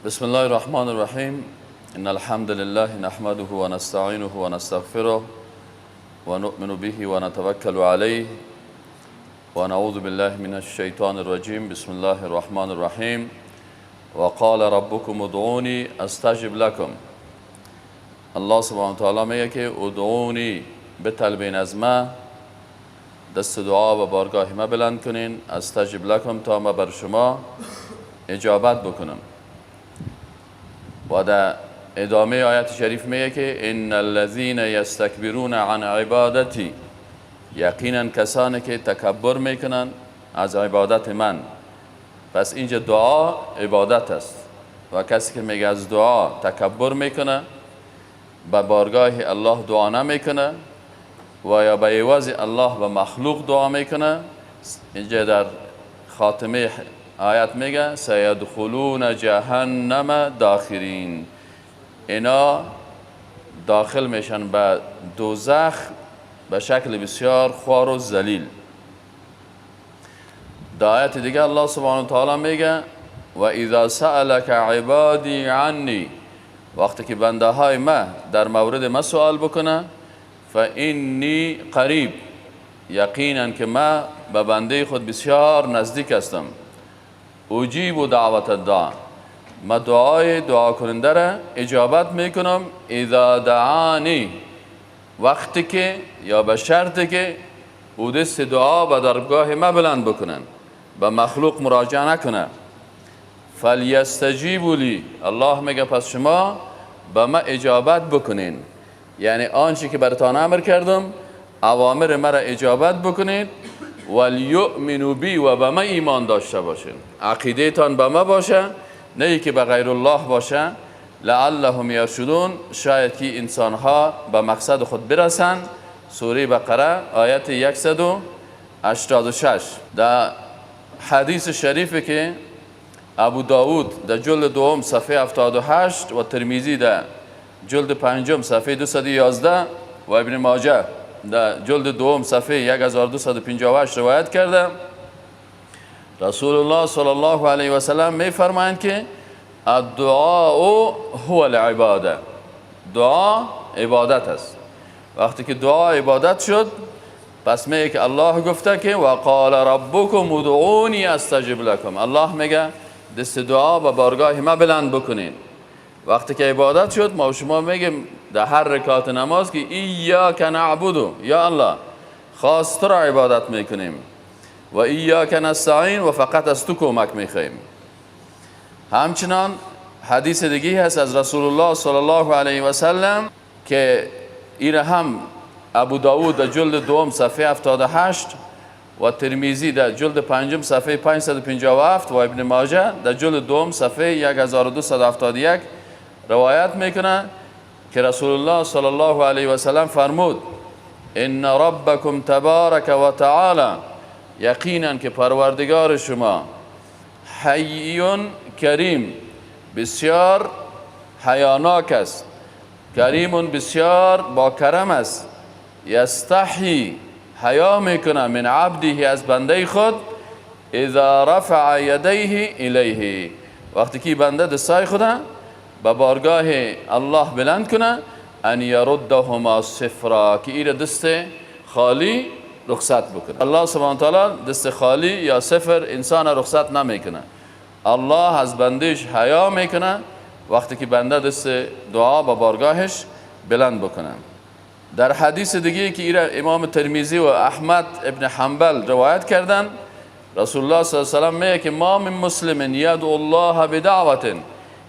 بسم الله الرحمن الرحیم. ان الحمد لله نحمده ونستعینه ونستغفره ونؤمن به ونتوکل علیه ونعوذ بالله من الشیطان الرجیم. بسم الله الرحمن الرحیم. وقال ربكم ادعوني استجب لكم. الله سبحانه وتعالی میگه که ادعونی، بطلبین از ما، دست دعا و بارگاه ما بلند کنین، استجب لکم، تا ما بر شما اجابت بکنم. و در ادامه آیت شریف میگه که ان الذين یستکبرون عن عبادتی، یقینا کسانی که تکبر میکنن از عبادت من. پس اینجا دعا عبادت است و کسی که میگه از دعا تکبر میکنه، به بارگاه الله دعا نمیکنه و یا به عوض الله به مخلوق دعا میکنه، اینجا در خاتمه آیت میگه سیدخلون جهنم داخرین، اینا داخل میشن به دوزخ به شکل بسیار خوار و ذلیل. در آیت دیگه الله سبحانه و تعالی میگه و اذا سألک عبادی عنی، وقتی که بنده های ما در مورد ما سوال بکنه، فانی قریب، یقینا که ما به بنده خود بسیار نزدیک هستم. اجیب دعوت الداع، ما دعای دعا کننده را اجابت میکنم. اذا دعانی، وقتی که یا به شرطی که او دست دعا به درگاه ما بلند بکنن، به مخلوق مراجعه نکنه. فلیستجیبوا لی، الله میگه پس شما به ما اجابت بکنین، یعنی آنچه که براتان امر کردم اوامر مرا اجابت بکنید. ولیؤمنوا بی، و به ما ایمان داشته باشین، عقیده تان به ما باشه، نه ای که به غیر الله باشه. لعلهم یرشدون، شاید که انسان ها به مقصد خود برسن. سوره بقره آیت 186. در حدیث شریفی که ابو داود در جلد دوم صفحه 78 و ترمیزی در جلد پنجم صفحه 211 و ابن ماجه در جلد دوم صفحه 1258 روایت کرده، رسول الله صلی الله علیه و سلم می فرمایند که الدعاء هو العباده، دعا عبادت است. وقتی که دعا عبادت شد، پس میگه که الله گفته که وقال ربکم ادعونی استجب لکم، الله میگه دست دعا به بارگاه ما بلند بکنین. وقتی که عبادت شد، ما و شما میگیم در هر رکعت نماز که ایاک نعبد، یا الله خاص تو را عبادت میکنیم، و ایاک نستعین، و فقط از تو کمک میخواهیم. همچنان حدیث دیگه هست از رسول الله صلی الله علیه و سلم که این هم ابو داود در جلد دوم صفحه 78 و ترمیزی در جلد پنجم صفحه 557 و ابن ماجه در جلد دوم صفحه 1271 روایت میکنه که رسول الله صلی الله علیه و سلم فرمود ان ربکم تبارک و تعالی، یقینا که پروردگار شما حی کریم، بسیار حیاناک است، کریم بسیار با کرم است، یستحی حیا میکنه، من عبده از بنده خود، اذا رفع یدیه الیه، وقتی که بنده دستای خود به بارگاه الله بلند کنه، ان یردهما صفرا، که ایره دست خالی رخصت بکنه. الله سبحانه تعالی دست خالی یا صفر انسان رخصت نمیکنه. الله از بندش حیا میکنه وقتی که بنده دست دعا به بارگاهش بلند بکنه. در حدیث دیگه که ایره امام ترمیزی و احمد ابن حنبل روایت کردن، رسول الله صلی الله علیه و سلم میگه که ما من مسلم یدعو الله بدعوت،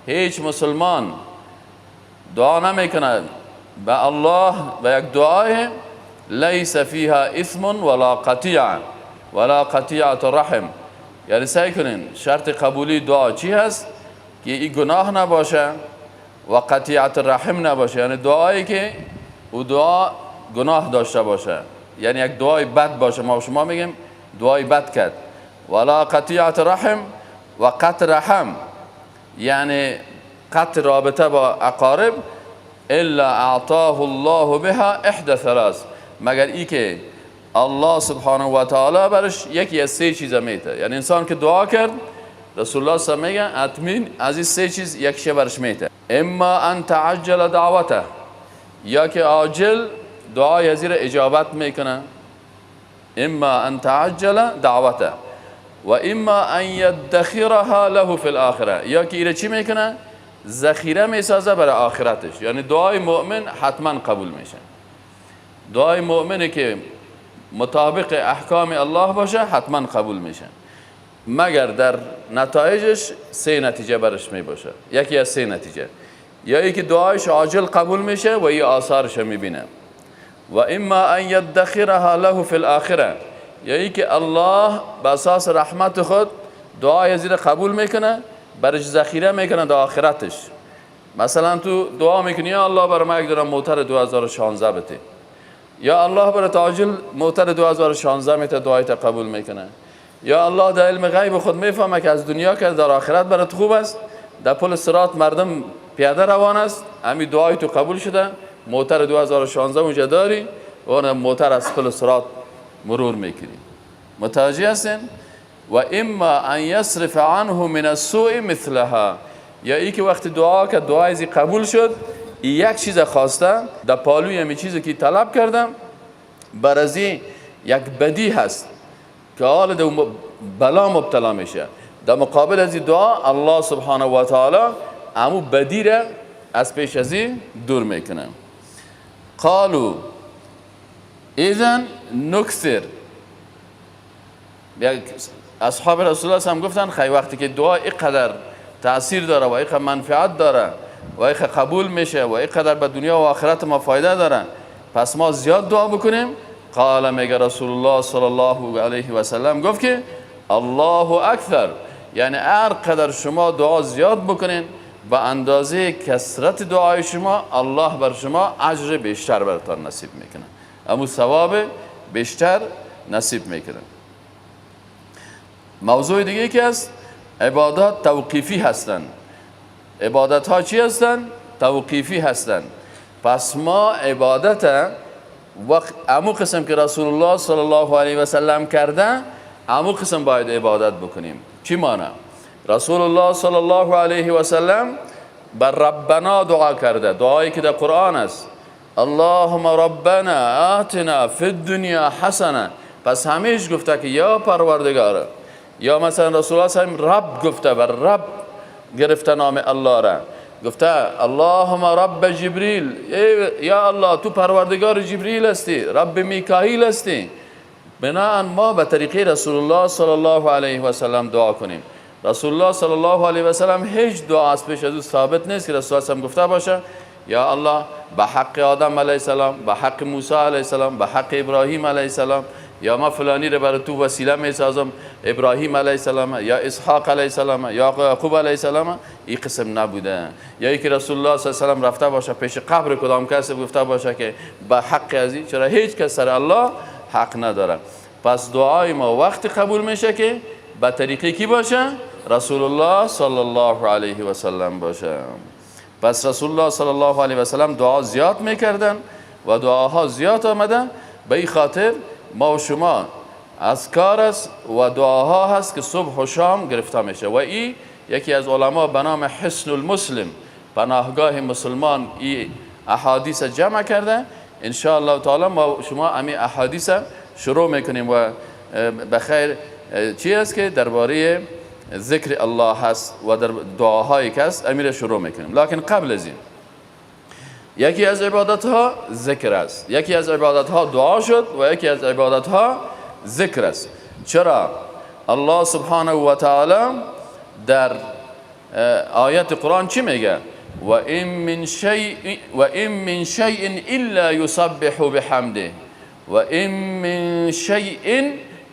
هیچ مسلمان دعا نمیکنه به الله به یک دعای لیس فیها اثم ولا قطیعه ولا قطیعه رحم. یعنی سعی کنین شرط قبولی دعا چی هست؟ که این گناه نباشه و قطیعت رحم نباشه، یعنی دعایی که او دعا گناه داشته باشه، یعنی یک دعای بد باشه. ما شما میگیم دعای بد کرد. ولا قطیعت رحم و قطع رحم، یعنی قطع رابطه با اقارب، الا اعطاه الله بها احدى ثلاث، مگر ای که الله سبحانه و تعالی برش یکی از سه چیز میته. یعنی انسان که دعا کرد رسول الله صلی میگه اتمین از این سه چیز یکیش برش میته. اما ان تعجل دعوته، یا که عاجل دعای از اجابت میکنه. اما ان تعجل دعوته و اما ان یدخرها له فی الاخره، یا که ایره چی میکنه؟ ذخیره میسازه برای آخرتش. یعنی دعای مؤمن حتما قبول میشه. دعای مؤمنی که مطابق احکام الله باشه حتما قبول میشه، مگر در نتایجش سه نتیجه برش میباشه. یکی از سه نتیجه، یا یکی دعایش عاجل قبول میشه و یه آثارش میبینه، و اما ان یدخرها له فی الاخره، یا یکی الله به اساس رحمت خود دعای زیر قبول میکنه، برش ذخیره میکنه در آخرتش. مثلا تو دعا میکنی یا الله برای من یک دونه موتر 2016 بده، یا الله برای عاجل موتر 2016 میته، دعایت قبول میکنه. یا الله در علم غیب خود میفهمه که از دنیا که در آخرت برات خوب است، در پل صراط مردم پیاده روان است، همین دعای تو قبول شده، موتر 2016 اونجا داری و اون موتر از پل صراط مرور میکنی. متوجه هستین؟ و اما ان یصرف عنه من السوء مثلها، یا ای که وقتی دعا که دعای ازی قبول شد، یک چیز خواسته در پالوی همی چیزی که طلب کردم بر از یک بدی هست که حال در بلا مبتلا میشه، در مقابل از دعا الله سبحانه و تعالی امو بدی را از پیش از دور میکنه. قالوا اذن نکثر، اصحاب رسول الله هم گفتن خیلی وقتی که دعا اینقدر تاثیر داره و اینقدر منفعت داره و اینقدر قبول میشه و اینقدر به دنیا و آخرت ما فایده داره، پس ما زیاد دعا بکنیم. قال میگه رسول الله صلی الله علیه و سلم گفت که الله اکثر، یعنی هر قدر شما دعا زیاد بکنین به اندازه کثرت دعای شما الله بر شما اجر بیشتر براتان نصیب میکنه، امو ثواب بیشتر نصیب میکنه. موضوع دیگه که است عبادات توقیفی هستند. عبادت ها چی هستند؟ توقیفی هستند. پس ما عبادت وقت امو قسم که رسول الله صلی الله علیه و سلم کرده امو قسم باید عبادت بکنیم. چی معنی؟ رسول الله صلی الله علیه و سلم بر ربنا دعا کرده، دعایی که در قرآن است، اللهم ربنا آتنا فی الدنیا حسنه. پس همیش گفته که یا پروردگار، یا مثلا رسول الله صلی الله علیه و سلم رب گفته، بر رب گرفته نام الله را، گفته اللهم رب جبریل، یا الله تو پروردگار جبریل هستی، رب میکائیل هستی. بناهن ما به طریقه رسول الله صلی الله علیه و سلم دعا کنیم. رسول الله صلی الله علیه و سلم هیچ دعا از پیش از او ثابت نیست که رسول الله گفته باشه یا الله به حق آدم علیه السلام، به حق موسی علیه السلام، به حق ابراهیم علیه السلام، یا ما فلانی رو برای تو وسیله میسازم ابراهیم علیه السلام یا اسحاق علیه السلام یا یعقوب علیه السلام، این قسم نبوده. یا اینکه رسول الله صلی الله علیه و سلم رفته باشه پیش قبر کدام کس گفته باشه که به حق ازی، چرا هیچ کس سر الله حق نداره. پس دعای ما وقتی قبول میشه که به طریقه کی باشه؟ رسول الله صلی الله علیه و سلم باشه. پس رسول الله صلی الله علیه و سلم دعا زیاد میکردن و دعاها زیاد آمدن. به این خاطر ما و شما اذکار است و دعاها هست که صبح و شام گرفته میشه. و این یکی از علما به نام حسن المسلم، پناهگاه مسلمان، این احادیث جمع کرده. ان شاء الله تعالی ما شما امی احادیث شروع میکنیم و بخیر چی است که درباره ذکر الله هست و در دعاهایی که هست امیر شروع میکنیم. لکن قبل از این یکی از عبادت ها ذکر است، یکی از عبادت ها دعا شد و یکی از عبادت ها ذکر است. چرا؟ الله سبحانه و تعالی در آیت قرآن چی میگه؟ و این من شیء الا یسبح بحمده و این من شیء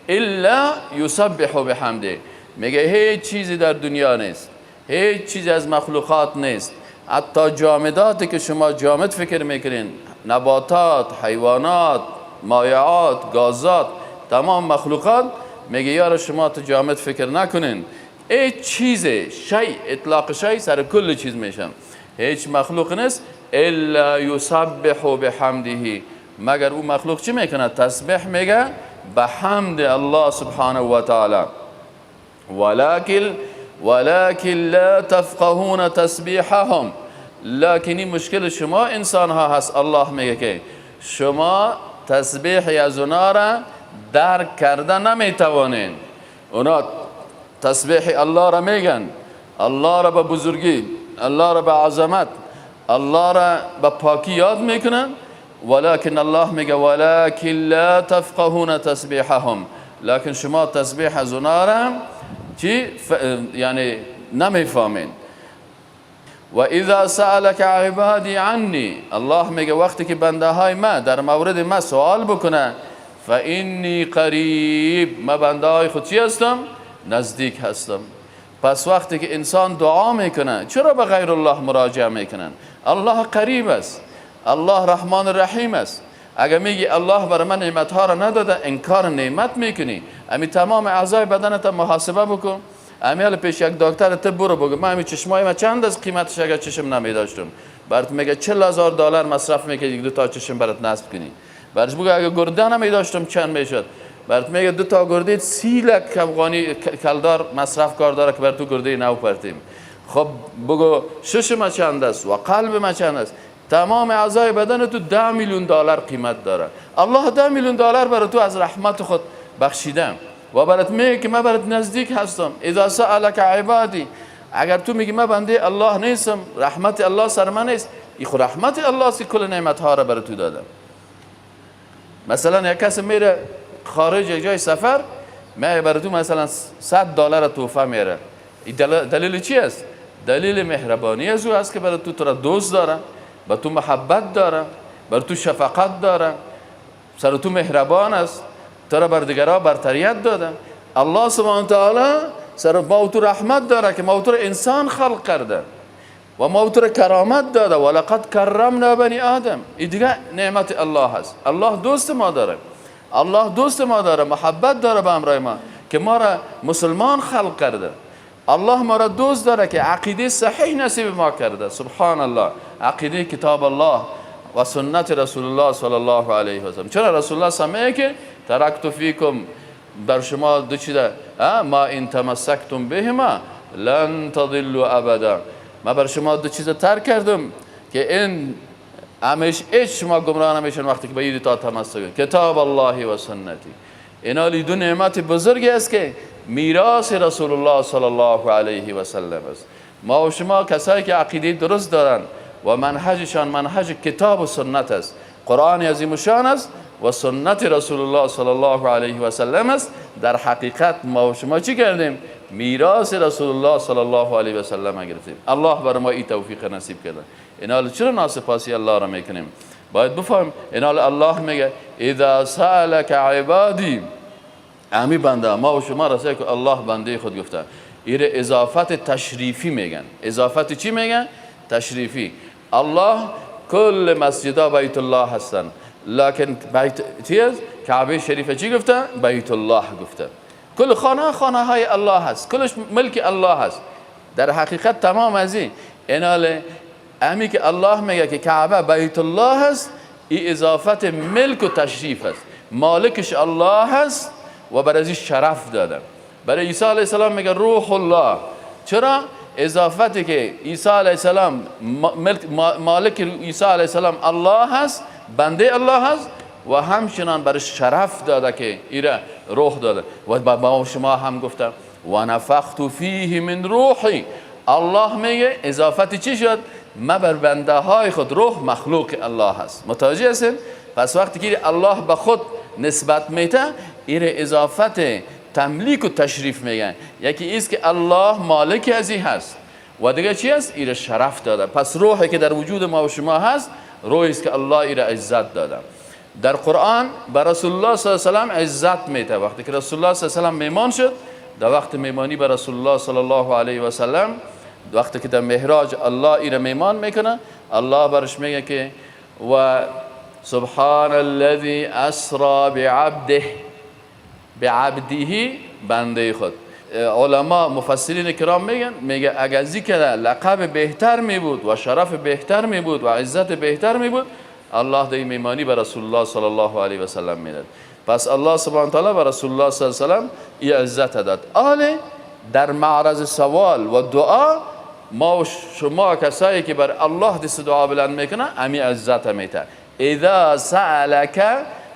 الا یسبح بحمده. میگه هیچ چیزی در دنیا نیست، هیچ چیزی از مخلوقات نیست، حتی جامداتی که شما جامد فکر میکنین، نباتات، حیوانات، مایعات، گازات، تمام مخلوقات، میگه یار شما تو جامد فکر نکنین. هیچ چیز، شی، اطلاق شی سر کل چیز میشم، هیچ مخلوق نیست الا یسبح بحمده، مگر او مخلوق چی میکنه؟ تسبیح میگه به حمد الله سبحانه و تعالی. ولكن ولكن لا تفقهون تسبیحهم. لکن این مشکل شما انسان ها هست. الله میگه که شما تسبیح از اونا را درک کرده نمیتوانین. اونا تسبیح الله را میگن، الله را به بزرگی، الله را به عظمت، الله را به پاکی یاد میکنن، ولكن الله میگه ولكن لا تفقهون تسبیحهم، لکن شما تسبیح از اونا را چی؟ یعنی نمیفهمین. و اذا سألك عبادی عنی، الله میگه وقتی که بنده های ما در مورد ما سوال بکنه، فانی قریب، ما بنده های خود چی هستم؟ نزدیک هستم. پس وقتی که انسان دعا میکنه چرا به غیر الله مراجعه میکنن؟ الله قریب است، الله رحمان رحیم است. اگر میگی الله برای من نعمت ها را نداده، انکار نعمت میکنی. امی تمام اعضای بدنت محاسبه بکن. امی پیش یک دکتر طب برو بگو من امی چشمای من چند از قیمتش اگر چشم نمیداشتم، برات میگه $40,000 مصرف میکنی یک دو تا چشم برات نصب کنی. برش بگو اگر گرده نمیداشتم چند میشد، برات میگه دو تا گرده 30 لک افغانی کلدار مصرف کار داره که بر تو گرده نو پرتیم. خب بگو شش ما چند است و قلب ما چند است؟ تمام اعضای بدن تو $10 میلیون قیمت داره. الله $10 میلیون برای تو از رحمت خود بخشیده و برات میگه که من برات نزدیک هستم. اذا سألک عبادی، اگر تو میگی من بنده الله نیستم، رحمت الله سر من نیست، این خود رحمت الله است که کل نعمت ها را برات تو داده. مثلا یک کس میره خارج یک جای سفر، میگه برای تو مثلا $100 تحفه میره. این دلیل چی است؟ دلیل مهربانی از او است که برای تو، تو را دوست داره، به تو محبت داره، بر تو شفقت داره، سر تو مهربان است، تو را بر دیگرها برتریت داده. الله سبحانه تعالی سر ما تو رحمت داره که ما تو را انسان خلق کرده و ما تو را کرامت داده. ولقد کرمنا بنی آدم. این دیگه نعمت الله است. الله دوست ما داره، الله دوست ما داره، محبت داره به امرای ما که ما را مسلمان خلق کرده. الله ما را دوست داره که عقیده صحیح نصیب ما کرده. سبحان الله، عقیده کتاب الله و سنت رسول الله صلی الله علیه و سلم. چرا رسول الله سمعه که ترکت فیکم، بر شما دو چیزه، ما این تمسکتم بهما لن تضلوا ابدا، ما بر شما دو چیز ترک کردم که این همیشه هیچ شما گمراه نمیشن وقتی که به این تا تمسک، کتاب الله و سنتی. اینا دو نعمت بزرگی است که میراث رسول الله صلی الله علیه و سلم است. ما و شما کسایی که عقیده درست دارن و منهجشان منهج کتاب و سنت است، قرآن عظیم الشان است و سنت رسول الله صلی الله علیه و سلم است، در حقیقت ما و شما چی کردیم؟ میراث رسول الله صلی الله علیه و سلم گرفتیم. الله بر ما این توفیق نصیب کرده. اینا چرا ناسپاسی الله را میکنیم؟ باید بفهم اینا الله میگه اذا سألک عبادی، امی بنده ما و شما رسید که الله بنده خود گفته. این اضافت تشریفی میگن. اضافت چی میگن؟ تشریفی. الله کل مسجدها بیت الله هستن، لکن بیت چی است؟ کعبه شریفه چی گفته؟ بیت الله گفته. کل خانه خانه های الله هست، کلش ملک الله هست. در حقیقت تمام از این اینال امی که الله میگه که کعبه بیت الله هست، این اضافت ملک و تشریف است. مالکش الله هست و برای شرف داده. برای عیسی علیه السلام میگه روح الله. چرا؟ اضافتی که عیسی علیه السلام مالک عیسی علیه السلام الله هست، بنده الله هست و همچنان برای شرف داده که ایره روح داده. و با شما هم گفتم و نفخت فیه من روحی. الله میگه اضافت چی شد؟ ما بر بنده های خود، روح مخلوق الله هست. متوجه هستین؟ پس وقتی که الله به خود نسبت میده، ایره اضافت تملیک و تشریف میگن. یکی ایست که الله مالک ازی هست و دیگه چی هست؟ ایره شرف داده. پس روحی که در وجود ما و شما هست، روحی است که الله ایره عزت داده. در قرآن به رسول الله صلی الله علیه و سلم عزت میده. وقتی که رسول الله صلی الله علیه و سلم میمان شد، در وقت میمانی به رسول الله صلی الله علیه و سلم، وقتی که در معراج الله ایره میمان میکنه، الله برش میگه که و سبحان الذی اسرا بعبده، بعبده بنده خود. علما مفسرین کرام میگن، میگه اگر ذکر لقب بهتر می بود و شرف بهتر می بود و عزت بهتر می بود، الله در میمانی به رسول الله صلی الله علیه و سلم میداد. پس الله سبحانه تعالی به رسول الله صلی الله علیه و سلم این عزت داد. آله در معرض سوال و دعا ما و شما کسایی که بر الله دست دعا بلند میکنه امی عزت میته. اذا سألک،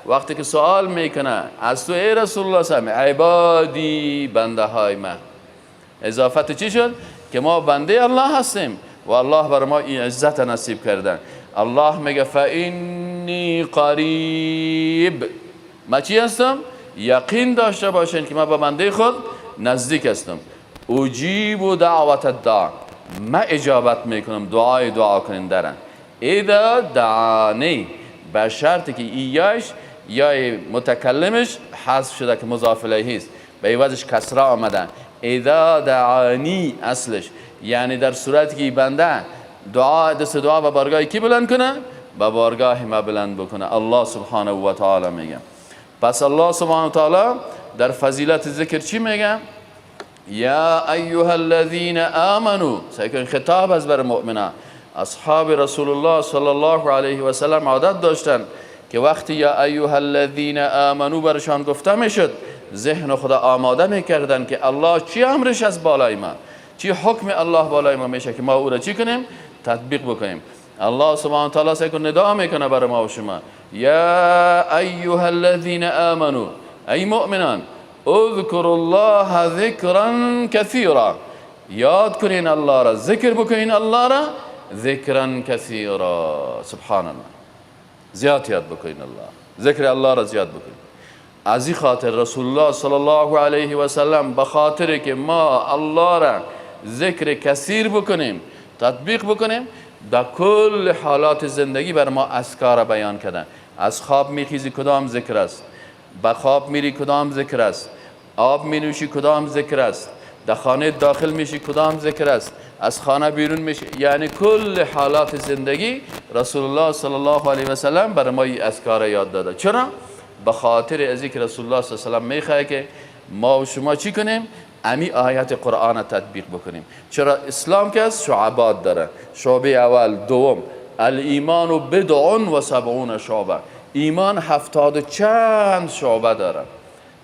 وقتی که سوال میکنه از تو ای رسول الله صلی الله علیه و عبادی، بنده های من. اضافت چی شد؟ که ما بنده الله هستیم و الله بر ما این عزت نصیب کرده. الله میگه فانی قریب، ما چی هستم؟ یقین داشته باشین که ما به بنده خود نزدیک هستم. اجیب دعوت الداع، ما اجابت میکنم دعای دعا کننده را. اذا دعانی، به شرط که ایاش یا متکلمش حذف شده که مضاف الیه است، به عوضش کسره آمده. اذا دعانی اصلش یعنی در صورتی که بنده دعا دست دعا به بارگاه کی بلند کنه؟ به بارگاه ما بلند بکنه. الله سبحانه و تعالی میگه. پس الله سبحانه و تعالی در فضیلت ذکر چی میگه؟ یا ایها الذین آمنو، سیکن خطاب از بر مؤمنان. اصحاب رسول الله صلی الله علیه و سلم عادت داشتن که وقتی یا ایها الذین آمنو برشان گفته میشد ذهن خدا آماده میکردن که الله چی امرش از بالای ما، چی حکم الله بالای ما میشه که ما او را چی کنیم؟ تطبیق بکنیم. الله سبحانه و تعالی سیکن ندا میکنه برای ما و شما، یا ایها الذین آمنو، ای مؤمنان، اذکروا الله ذکرا کثیرا، یاد کنین الله را، ذکر بکنین الله را، ذکرا کثیرا. سبحان الله، زیاد یاد بکنین الله، ذکر الله را زیاد بکنین. از این خاطر رسول الله صلی الله علیه و سلم به خاطر که ما الله را ذکر کثیر بکنیم، تطبیق بکنیم، در کل حالات زندگی بر ما اذکار بیان کردن. از خواب میخیزی کدام ذکر است، به خواب میری کدام ذکر است، آب می نوشی کدام ذکر است، در خانه داخل میشی کدام ذکر است، از خانه بیرون میشی، یعنی کل حالات زندگی رسول الله صلی الله علیه و سلم بر ما این اذکار یاد داده. چرا؟ به خاطر از اینکه رسول الله صلی الله علیه و سلم میخواد که ما و شما چی کنیم؟ امی آیات قرآن تطبیق بکنیم. چرا؟ اسلام که از شعبات داره، شعبه اول، دوم، الایمان بضع و سبعون شعبه، ایمان 70 چند شعبه داره.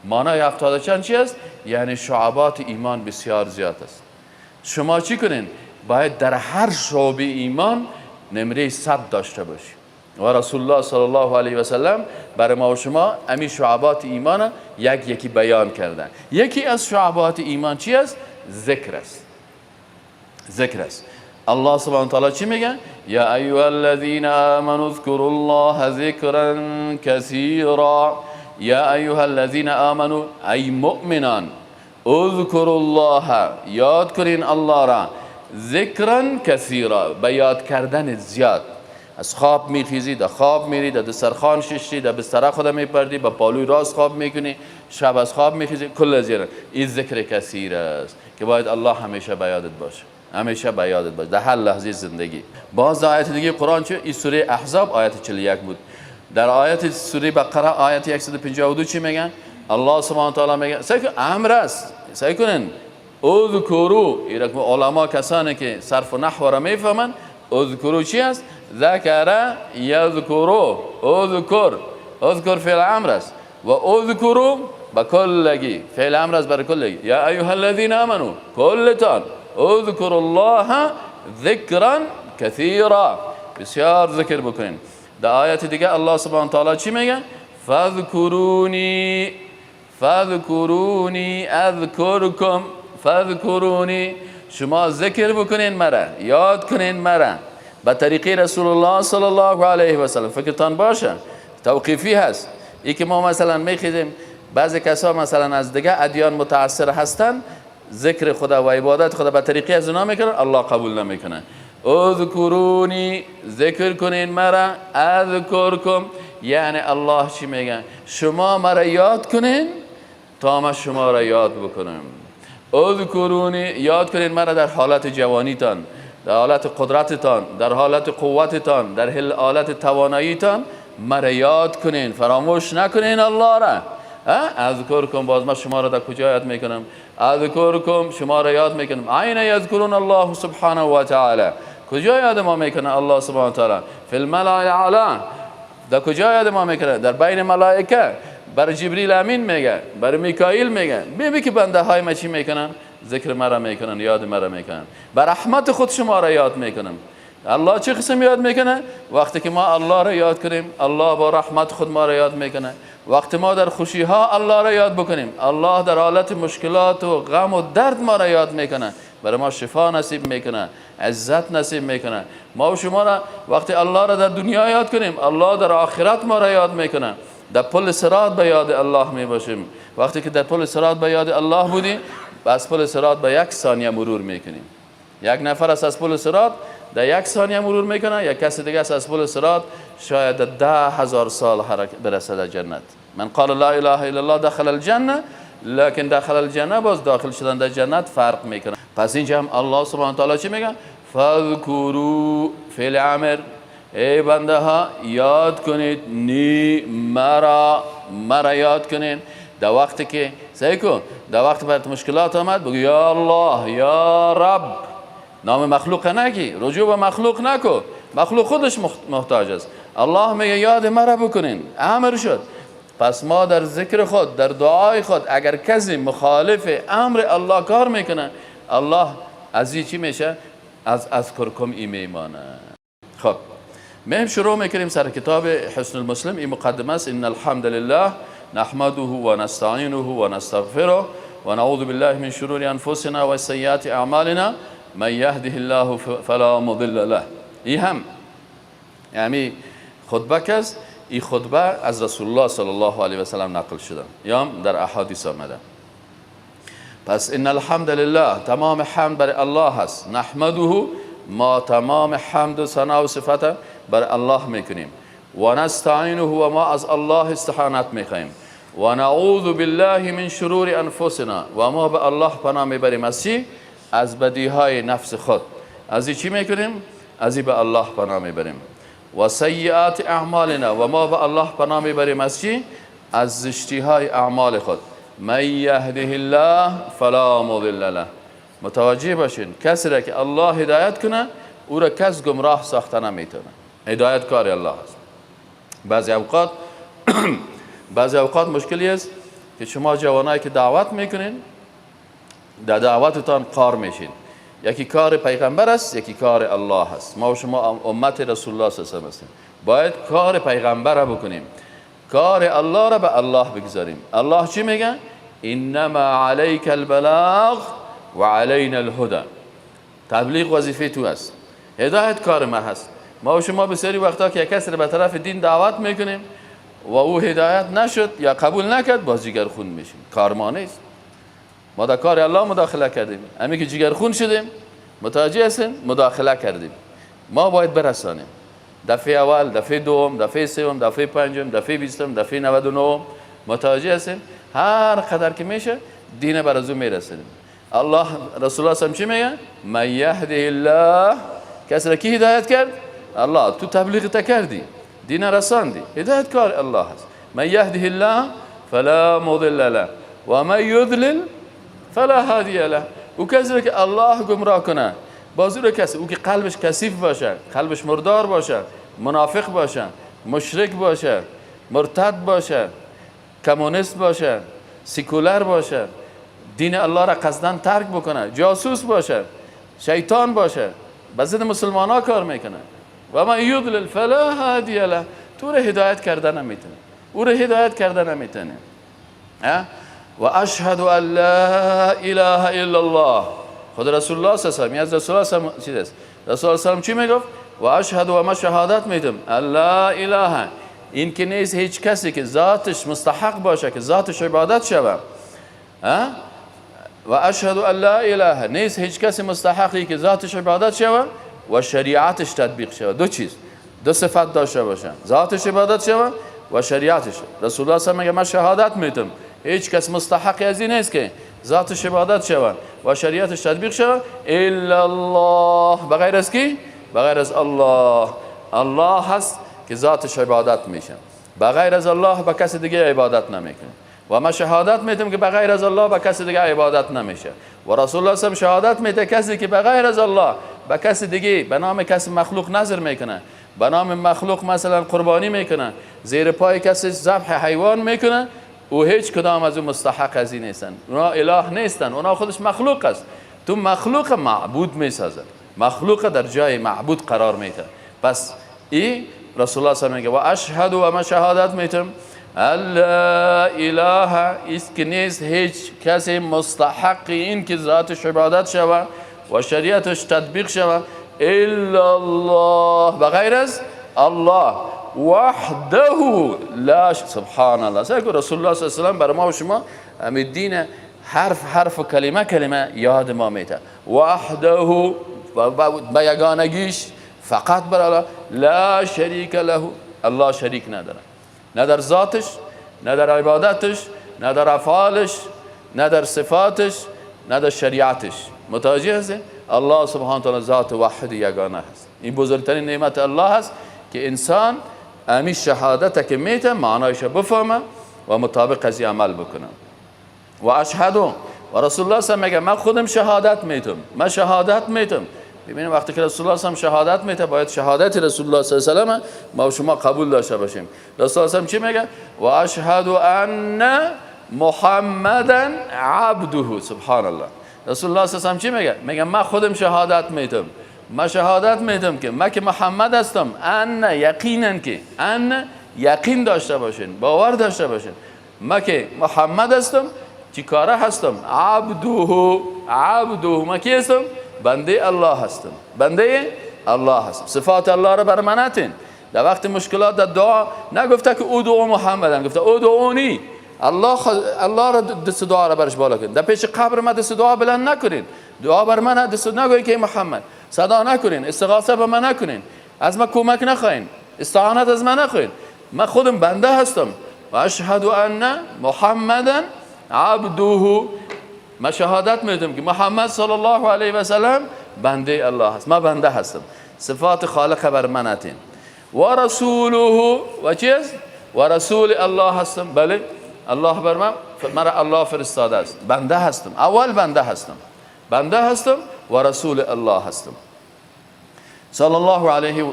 معنای 70 چند چی است؟ یعنی شعبات ایمان بسیار زیاد است. شما چی کنین؟ باید در هر شعبه ایمان نمره 100 داشته باشی. و رسول الله صلی الله علیه و سلم برای ما و شما امی شعبات ایمان یک یکی بیان کردن. یکی از شعبات ایمان چی است؟ ذکر است. ذکر است. الله سبحانه و تعالی چی میگه؟ یا ایها الذین آمنوا اذکروا الله ذکرا کثیرا. یا ایها الذین آمنوا، ای مؤمنان، اذکروا الله، یاد کنین الله را، ذکرا کثیرا، به یاد کردن زیاد. از خواب میخیزی، در خواب میری، در دسترخوان ششتی، در بستر خود میپردی، با پالوی راست خواب میکنی، شب از خواب میخیزی، کل زیرا این ذکر کثیر است که باید الله همیشه به یادت باشه، همیشه به یادت باشه در هر لحظه زندگی. باز آیت دیگه قرآن چه؟ این سوره احزاب آیت 41 بود. در آیت سوره بقره آیت 152 چی میگن؟ الله سبحانه و تعالی میگه، سعی کن امر است، سعی کنن اذکروا، این رقم علما کسانی که صرف و نحو را میفهمن، اذکروا چی است؟ ذکر یذکرو، اذکر، اذکر فعل امر است و اذکروا به کلگی فعل امر است برای کلگی. یا ایها الذین آمنوا، کلتان، اذکروا الله ذکرا کثیرا، بسیار ذکر بکنین. در آیت دیگه الله سبحانه و تعالی چی میگه؟ فاذکرونی، فاذکرونی اذکرکم، فاذکرونی، شما ذکر بکنین مرا، یاد کنین مرا به طریقه رسول الله صلی الله علیه و سلم. فکرتان باشه توقیفی هست. ای که ما مثلا میخیزیم، بعضی کسا مثلا از دیگه ادیان متاثر هستن، ذکر خدا و عبادت خدا به طریقه از اونا میکنن، الله قبول نمیکنه. اذکرونی، ذکر کنین مرا، اذکرکم، یعنی الله چی میگه؟ شما مرا یاد کنین تا ما شما را یاد بکنم. اذکرونی، یاد کنین مرا در حالت جوانیتان، در حالت قدرتتان، در حالت قوتتان، در حالت تواناییتان مرا یاد کنین، فراموش نکنین الله را. اذکرکم، باز ما شما را در کجا یاد میکنم؟ اذکرکم، شما را یاد میکنم. عین یذکرون الله سبحانه و تعالی، کجا یاد ما میکنه الله سبحانه و تعالی؟ فی الملأ الاعلی. در کجا یاد ما میکنه؟ در بین ملائکه. بر جبریل امین میگه، بر میکائیل میگه، ببین که بنده های ما چی میکنن؟ ذکر مرا میکنن، یاد مرا میکنن. به رحمت خود شما را یاد میکنم. الله چه قسم یاد میکنه؟ وقتی که ما الله را یاد کنیم، الله با رحمت خود ما را یاد میکنه. وقتی ما در خوشی ها الله را یاد بکنیم، الله در حالت مشکلات و غم و درد ما را یاد میکنه، برای ما شفا نصیب میکنه، عزت نصیب میکنه. ما و شما را وقتی الله را در دنیا یاد کنیم، الله در آخرت ما را یاد میکنه. در پل صراط به یاد الله میباشیم. وقتی که در پل صراط به یاد الله بودیم، از پل صراط به یک ثانیه مرور میکنیم. یک نفر از پل صراط در یک ثانیه مرور میکنه، یک کس دیگه از پل صراط شاید 10,000 سال برسد در جنت. من قال لا اله الا الله دخل الجنه، لکن دخل الجنه باز داخل شدن در جنت فرق میکنه. پس اینجا هم الله سبحانه و تعالی چی میگه؟ فاذکروا فعل امر، ای بنده ها یاد کنید، نی مرا، مرا یاد کنید. در وقتی که سعی کن، در وقتی برات مشکلات آمد بگو یا الله یا رب. نام مخلوق نگی، رجوع به مخلوق نکو، مخلوق خودش محتاج است. الله میگه یاد مرا بکنین، امر شد. پس ما در ذکر خود، در دعای خود، اگر کسی مخالف امر الله کار میکنه، الله از این چی میشه؟ از کرکم ای میمانه. خب مهم شروع میکنیم سر کتاب حسن المسلم. این مقدمه است. ان الحمد لله نحمده و نستعینه و نستغفره و نعوذ بالله من شرور انفسنا و سیئات اعمالنا من یهده الله فلا مضل له. این هم یعنی خطبه کس، این خطبه از رسول الله صلی الله علیه و سلم نقل شده یا در احادیث آمده. پس ان الحمد لله، تمام حمد بر الله هست. نحمده، ما تمام حمد و ثنا و صفت بر الله میکنیم. و نستعینه، و ما از الله استعانت میخواهیم. و نعوذ بالله من شرور انفسنا، و ما به الله پناه میبریم از چی؟ از بدیهای نفس خود. از این چی میکنیم؟ از این به الله پناه میبریم. و سیئات اعمالنا، و ما به الله پناه میبریم از چی؟ از زشتیهای اعمال خود. من یهده الله فلا مضل له. متوجه باشین، کسی را که الله هدایت کنه او را کس گمراه ساخته نمیتونه. هدایت کار الله است. بعضی اوقات مشکلی است که شما جوانایی که دعوت میکنین، در دعوتتان قار میشین. یکی کار پیغمبر است، یکی کار الله است. ما و شما امت رسول الله صلی الله علیه و هستیم، باید کار پیغمبر را بکنیم، کار الله را به الله بگذاریم. الله چی میگه؟ انما علیک البلاغ و علینا الهدی. تبلیغ وظیفه تو است، هدایت کار ما هست. ما و شما بسیاری وقتا که کسی را به طرف دین دعوت میکنیم و او هدایت نشد یا قبول نکرد، باز جگرخون میشیم. کار ما نیست، ما در کار الله مداخله کردیم. همین که جگرخون شدیم، متوجه هستیم، مداخله کردیم. ما باید برسانیم. دفعه اول، دفعه دوم، دفعه سوم، دفعه پنجم، دفعه 20، دفعه 99. متوجه هستیم؟ هر قدر که میشه دین بر از او میرسونیم. الله رسول الله صلی چی میگه؟ من یهده الله، کسی را کی هدایت کرد؟ الله. تو تبلیغ تا کردی، دین رساندی، هدایت کار الله هست. من یهده الله فلا مضل له و من یضلل فلا هادی له. او کسی را که الله گمراه کنه، باز او کسی او که قلبش کثیف باشه، قلبش مردار باشه، منافق باشه، مشرک باشه، مرتد باشه، کمونیست باشه، سیکولر باشه، دین الله را قصداً ترک بکنه، جاسوس باشه، شیطان باشه، به ضد مسلمان ها کار میکنه. و من یضلل فلا هادی له. تو را هدایت کرده نمیتونه، او را هدایت کرده نمیتونه. و اشهد ان لا اله الا الله. خود رسول الله صلی الله علیه و از رسول الله صلی الله علیه و رسول الله صلی چی میگفت؟ و اشهد، و ما شهادت میدم، ان لا اله، این که نیست هیچ کسی که ذاتش مستحق باشه که ذاتش عبادت شود. و اشهد ان لا اله، نیست هیچ کسی مستحقی که ذاتش عبادت شود و شریعتش تطبیق شود. دو چیز، دو صفت داشته باشه، ذاتش عبادت شود و شریعتش. رسول الله صلی الله علیه و من شهادت میدم هیچ کس مستحق از این نیست که ذاتش عبادت شود و شریعتش تطبیق شود الا الله، بغیر از کی؟ بغیر از الله. الله هست که ذاتش عبادت میشه، بغیر از الله به کس دیگه عبادت نمیکنه. و ما شهادت میدم که بغیر از الله به کس دیگه عبادت نمیشه. و رسول الله صلی شهادت میده کسی که بغیر از الله به کس دیگه به نام کس مخلوق نظر میکنه، به نام مخلوق مثلا قربانی میکنه، زیر پای کسی ذبح حیوان میکنه، او هیچ کدام از او مستحق از این نیستن، اونا اله نیستن، اونا خودش مخلوق است. تو مخلوق معبود میسازد، مخلوق در جای معبود قرار میده. پس ای رسول الله صلی الله علیه و میگه و اشهد و ما شهادت میتم لا اله است که نیست هیچ کسی مستحق این که ذاتش عبادت شوه و شریعتش تطبیق شوه الا الله، بغیر از الله وحده لا سبحان الله. سیکو رسول الله صلی الله علیه و سلم برای ما و شما همین دین حرف حرف و کلمه کلمه یاد ما میته. وحده به یگانگیش فقط بر الله، لا شریک له، الله شریک نداره، نه در ذاتش، نه در عبادتش، نه در افعالش، نه در صفاتش، نه در شریعتش. متوجه هستی؟ الله سبحانه وتعالی ذات واحد یگانه هست. این بزرگترین نعمت الله هست که انسان امی شهادت که میته معنایش بفهمه و مطابق از عمل بکنه. و اشهد و رسول الله صلی میگه من خودم شهادت میتم، من شهادت میتم. ببینیم وقتی که رسول الله صلی شهادت میته باید شهادت رسول الله صلی الله علیه و ما شما قبول داشته باشیم. رسول الله صلی چی میگه؟ و اشهد ان محمدا عبده. سبحان الله. رسول الله صلی الله علیه و چی میگه؟ میگه من خودم شهادت میتم، من شهادت میتم که من که محمد هستم، ان یقینا که ان یقین داشته باشین، باور داشته باشین، من که محمد هستم، چی کاره هستم؟ عبده، عبده، من کی هستم؟ بنده الله هستم، بنده الله هستم. صفات الله را بر من نتین. در وقت مشکلات در دعا نگفته که او دعا محمدن، گفته او دعونی. الله را دست دعا را برش بالا کنین. در پیش قبر من دست دعا بلند نکنین، دعا بر من دست نگوین که محمد، صدا نکنین، استغاثه به من نکنین، از من کمک نخواین، استعانت از من نخواین، من خودم بنده هستم. و اشهد ان محمدا عبده، من شهادت میدم که محمد صلی الله علیه و سلم بنده الله هست، من بنده هستم. صفات خالق بر من اتین. و رسوله، و چی است؟ و رسول الله هستم. بله، الله بر من، مرا الله فرستاده است، بنده هستم، اول بنده هستم، بنده هستم و رسول الله هستم. صلی الله علیه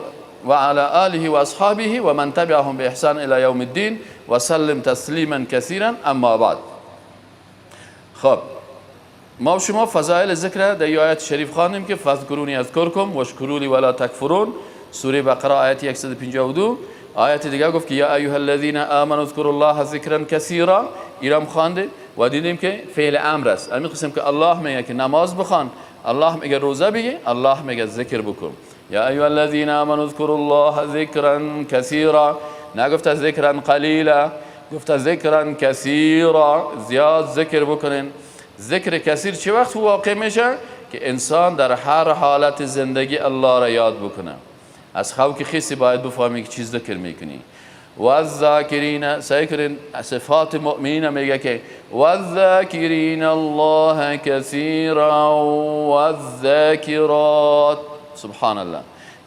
و علی آله و اصحابه و من تبعهم باحسان الی یوم الدین و سلم تسلیما کثیرا. اما بعد. خب ما و شما فضائل ذکر در آیت شریف خواندیم که فاذکرونی اذکرکم واشکروا لی ولا تکفرون، سوره بقره آیت 152. آیت دیگه گفت که یا ایها الذین آمنوا اذکروا الله ذکرا کثیرا، ایرام خوانده و دیدیم که فعل امر است. همین قسم که الله میگه که نماز بخوان، الله میگه روزه بگی، الله میگه ذکر بکن. یا ایها الذین آمنوا اذکروا الله ذکرا کثیرا، نگفت ذکرا قلیلا، گفت ذکرا کثیرا، زیاد ذکر بکنین. ذکر کثیر چه وقت واقع میشه؟ که انسان در هر حالت زندگی الله را یاد بکنه. از خواب که خیسی باید بفهمی که چیز ذکر میکنی. و الذاکرین، سعی کنین صفات مؤمنین میگه که و الذاکرین الله کثیرا و الذاکرات. سبحان الله،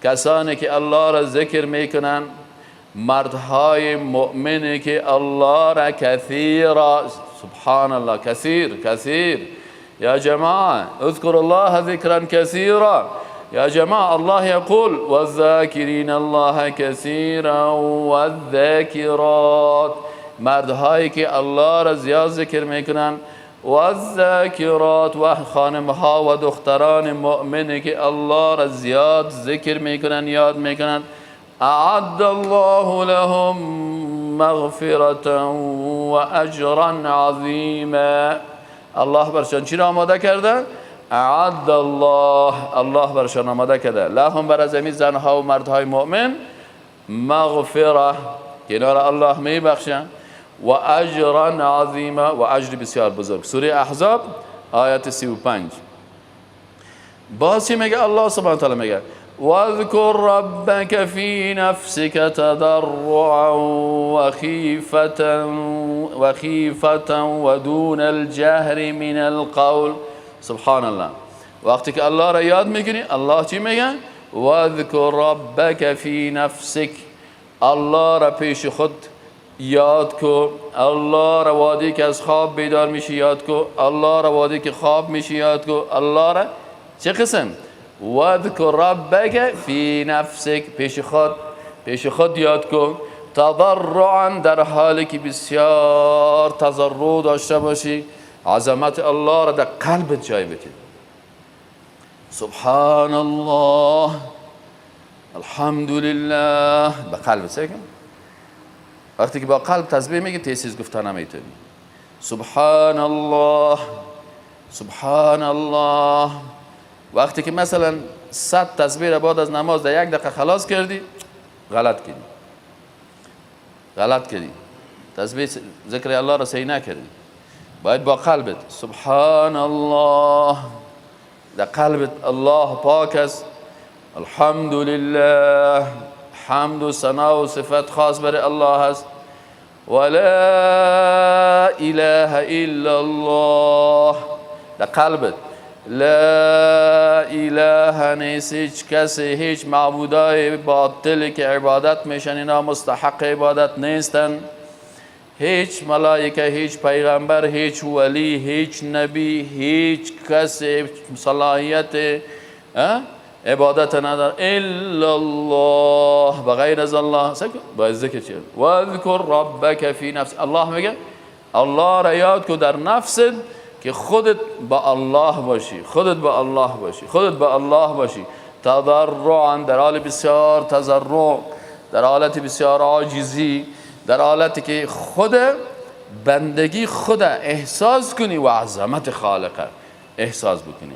کسانی که الله را ذکر میکنن، مردهای مؤمنی که الله را کثیرا، سبحان الله، کثیر کثیر. یا جماعه اذکر الله ذکرا کثیرا. یا جماعه الله یقول والذاکرین الله کثیرا والذاکرات، مردهایی که الله را زیاد ذکر میکنن، والذاکرات، و خانمها و دختران مؤمنی که الله را زیاد ذکر میکنن، یاد میکنن. اعد الله لهم مغفرة و اجرا عظیما. الله برشان چی را آماده کرده؟ اعد الله، الله برشان آماده کرده، لهم بر از این زنها و مردهای مؤمن، مغفره که اینا را الله میبخشه، و اجرا عظیما، و اجر بسیار بزرگ. سوره احزاب آیت 35. باز چی میگه الله سبحانه و تعالی؟ میگه واذكر ربك في نفسك تضرعا وخيفة ودون الجهر من القول. سبحان الله، وقتی که الله را یاد میکنی، الله چی میگه؟ واذكر ربك في نفسك، الله را پیش خود یاد کو، الله را وادی که از خواب بیدار میشی یاد کو، الله را وادی که خواب میشی یاد کو، الله را چه قسم؟ واذکر ربک فی نفسک، پیش خود یاد کو، تضرعا، در حالی که بسیار تضرع داشته باشی، عظمت الله را در قلبت جای بدی. سبحان الله، الحمدلله، به قلب سکن. وقتی که با قلب تسبیح میگی تیسیز گفته نمیتونی. سبحان الله، سبحان الله. وقتی که مثلا 100 تسبیح را بعد از نماز در یک دقیقه خلاص کردی، غلط کردی، غلط کردی، تسبیح ذکر الله را صحیح نکردی. باید با قلبت سبحان الله، در قلبت الله پاک است، الحمدلله، حمد و ثنا و صفت خاص بر الله است، ولا اله الا الله، در قلبت لا اله نیست، هیچ کسی، هیچ معبودای باطلی که عبادت میشن اینا مستحق عبادت نیستن، هیچ ملائکه، هیچ پیغمبر، هیچ ولی، هیچ نبی، هیچ کسی صلاحیت عبادت نداره الا الله، بغیر از الله. باید ذکر چیه؟ واذکر ربک فی نفس. الله میگه الله را یاد کو در نفست که خودت با الله باشی، خودت با الله باشی، خودت با الله باشی. تضرعا، در حال بسیار تضرع، در حالت بسیار عاجزی، در حالتی که خود بندگی خود احساس کنی و عظمت خالقه احساس بکنی.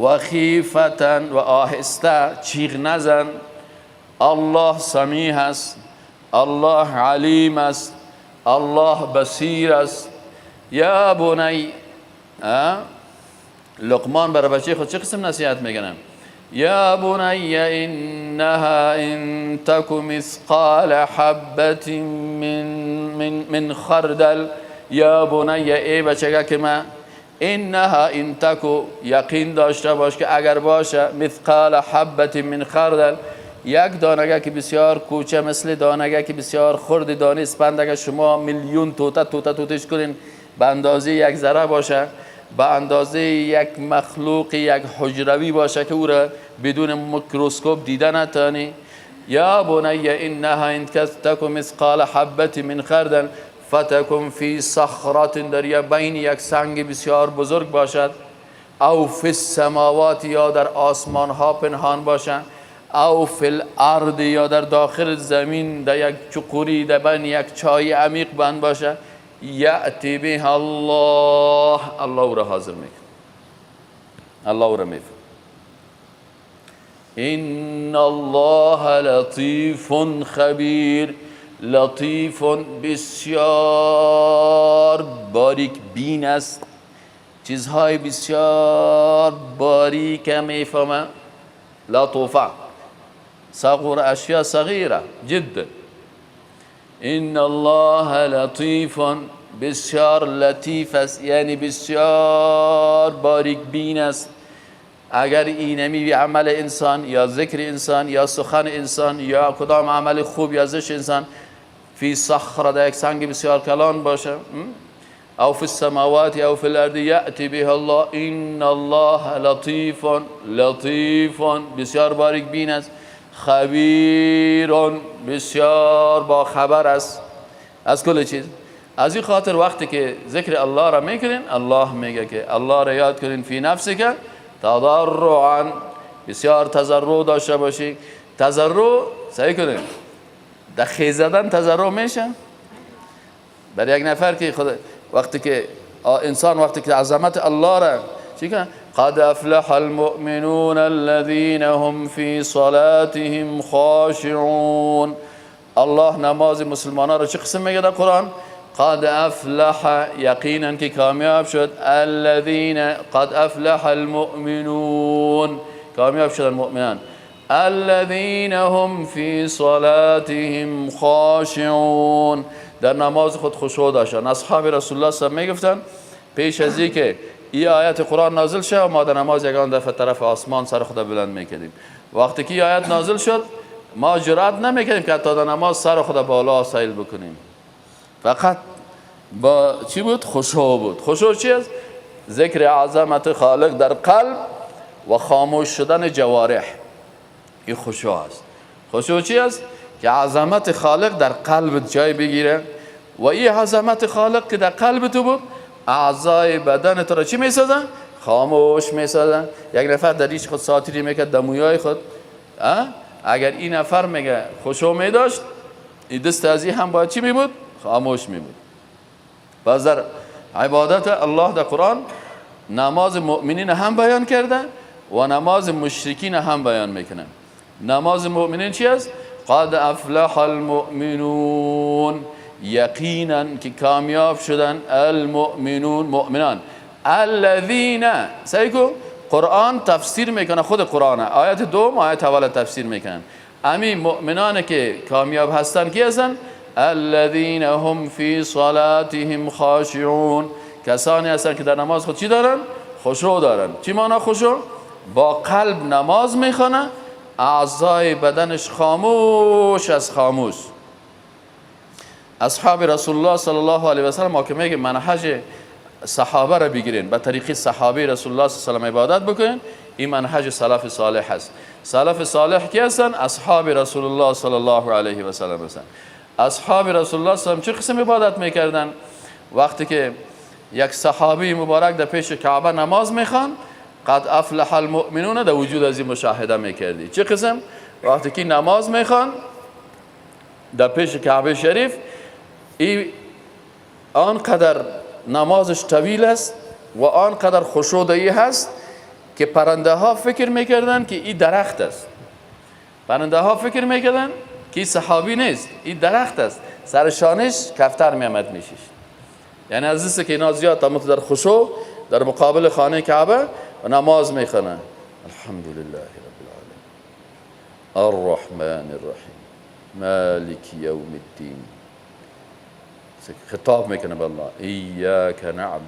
و خیفتا، و آهسته چیغ نزن. الله سمیع است، الله علیم است، الله بصیر است. یا بنی، لقمان برای بچه خود چه قسم نصیحت میکنه؟ یا بنی انها ان تک مثقال حبة من خردل. یا بنی، ای بچه که من، انها ان تک، یقین داشته باش که اگر باشه مثقال حبة من خردل، یک دانگه که بسیار کوچه، مثل دانگه که بسیار خرد دانه اسپند، اگر شما میلیون توته توته توتش کنین به اندازه یک ذره باشه، به اندازه یک مخلوق یک حجروی باشه که او را بدون میکروسکوپ دیده نتانی. یا بنی انها ان تک مثقال حبة من خردل فتکن فی صخرة، در بین یک سنگ بسیار بزرگ باشد، او فی السماوات، یا در آسمان ها پنهان باشد، او فی الارض، یا در داخل زمین در یک چقوری در بین یک چای عمیق بند باشد. یأتی بها الله، الله او را حاضر میکنه، الله او را میفهم. ان الله لطیف خبیر. لطیف بسیار باریک بین است، چیزهای بسیار باریک میفهمه. لطفه صغر اشیاء صغیره جدا. ان الله لطیف، بسیار لطیف است، یعنی بسیار باریک بین است. اگر اینمی عمل انسان یا ذکر انسان یا سخن انسان یا کدام عمل خوب یا زشت انسان فی صخره، در یک سنگ بسیار کلان باشه، او فی السماوات او فی الارض یأتی بها الله ان الله لطیف، لطیف بسیار باریک بین است، خبیر بسیار با خبر است از کل چیز. از این خاطر وقتی که ذکر الله را میکنین، الله میگه که الله را یاد کنین فی نفسک تضرعا، بسیار تضرع داشته باشی. تضرع صحیح کنین، در خیز زدن تضرع میشه برای یک نفر که خود وقتی که انسان وقتی که عظمت الله را چی کنه؟ قد افلح المؤمنون الذين هم فی صلاتهم خاشعون. الله نماز مسلمانان را چه قسم میگه در قرآن؟ قد افلح، یقینا که کامیاب شد، الذين قد افلح المؤمنون، کامیاب شدن مؤمنان، الذين هم فی صلاتهم خاشعون، در نماز خود خشوع داشتن. اصحاب رسول الله صلی الله علیه و میگفتن پیش از اینکه این آیت قرآن نازل شد ما در نماز یگان دفعه طرف آسمان سر خود بلند میکردیم. وقتی که این آیت نازل شد ما جرأت نمیکردیم که حتی در نماز سر خود بالا سیل بکنیم. فقط با چی بود؟ خشوع بود. خشوع چی است؟ ذکر عظمت خالق در قلب و خاموش شدن جوارح. این خشوع است. خشوع چی است؟ که عظمت خالق در قلب جای بگیره و این عظمت خالق که در قلب تو بود اعضای بدن تو را چی میسازن؟ خاموش میسازن. یک نفر در ریش خود ساتری میکرد، در مویای خود، اگر این نفر میگه خشوع میداشت، این دست از این هم باید چی میبود؟ خاموش میبود. پس در عبادت الله در قرآن نماز مؤمنین هم بیان کرده و نماز مشرکین هم بیان میکنه. نماز مؤمنین چی است؟ قد افلح المؤمنون، یقینا که کامیاب شدن المؤمنون، مؤمنان. الذین، سعی کو قرآن تفسیر میکنه، خود قرآن آیت دوم آیت اول تفسیر میکنن. امی مؤمنان که کامیاب هستن کی هستن؟ الذین هم فی صلاتهم خاشعون، کسانی هستن که در نماز خود چی دارن؟ خشوع دارن. چی معنا خشوع؟ با قلب نماز میخوانه، اعضای بدنش خاموش از خاموش. اصحاب رسول الله صلی الله علیه و سلم ما که میگه منهج صحابه را بگیرین، به طریق صحابه رسول الله صلی الله علیه و عبادت بکنین، این منهج سلف صالح هست. سلف صالح کی هستن؟ اصحاب رسول الله صلی الله علیه و سلم هستن. اصحاب رسول الله صلی الله علیه و سلم چه قسم عبادت میکردن؟ وقتی که یک صحابی مبارک در پیش کعبه نماز میخوان، قد افلح المؤمنون در وجود از این مشاهده میکردی. چه قسم؟ وقتی که نماز میخوان در پیش کعبه شریف، ای آنقدر نمازش طویل است و آنقدر خشوع هست که پرنده ها فکر میکردن که این درخت است. پرنده ها فکر میکردن که این صحابی نیست، این درخت است. سر شانش کفتر میامد میشیش. یعنی از که اینا زیاد تا در خشوع در مقابل خانه کعبه و نماز میخوانه. الحمدلله رب العالمین، الرحمن الرحیم، مالک یوم الدین. خطاب میکنه به الله، ایاک نعبد،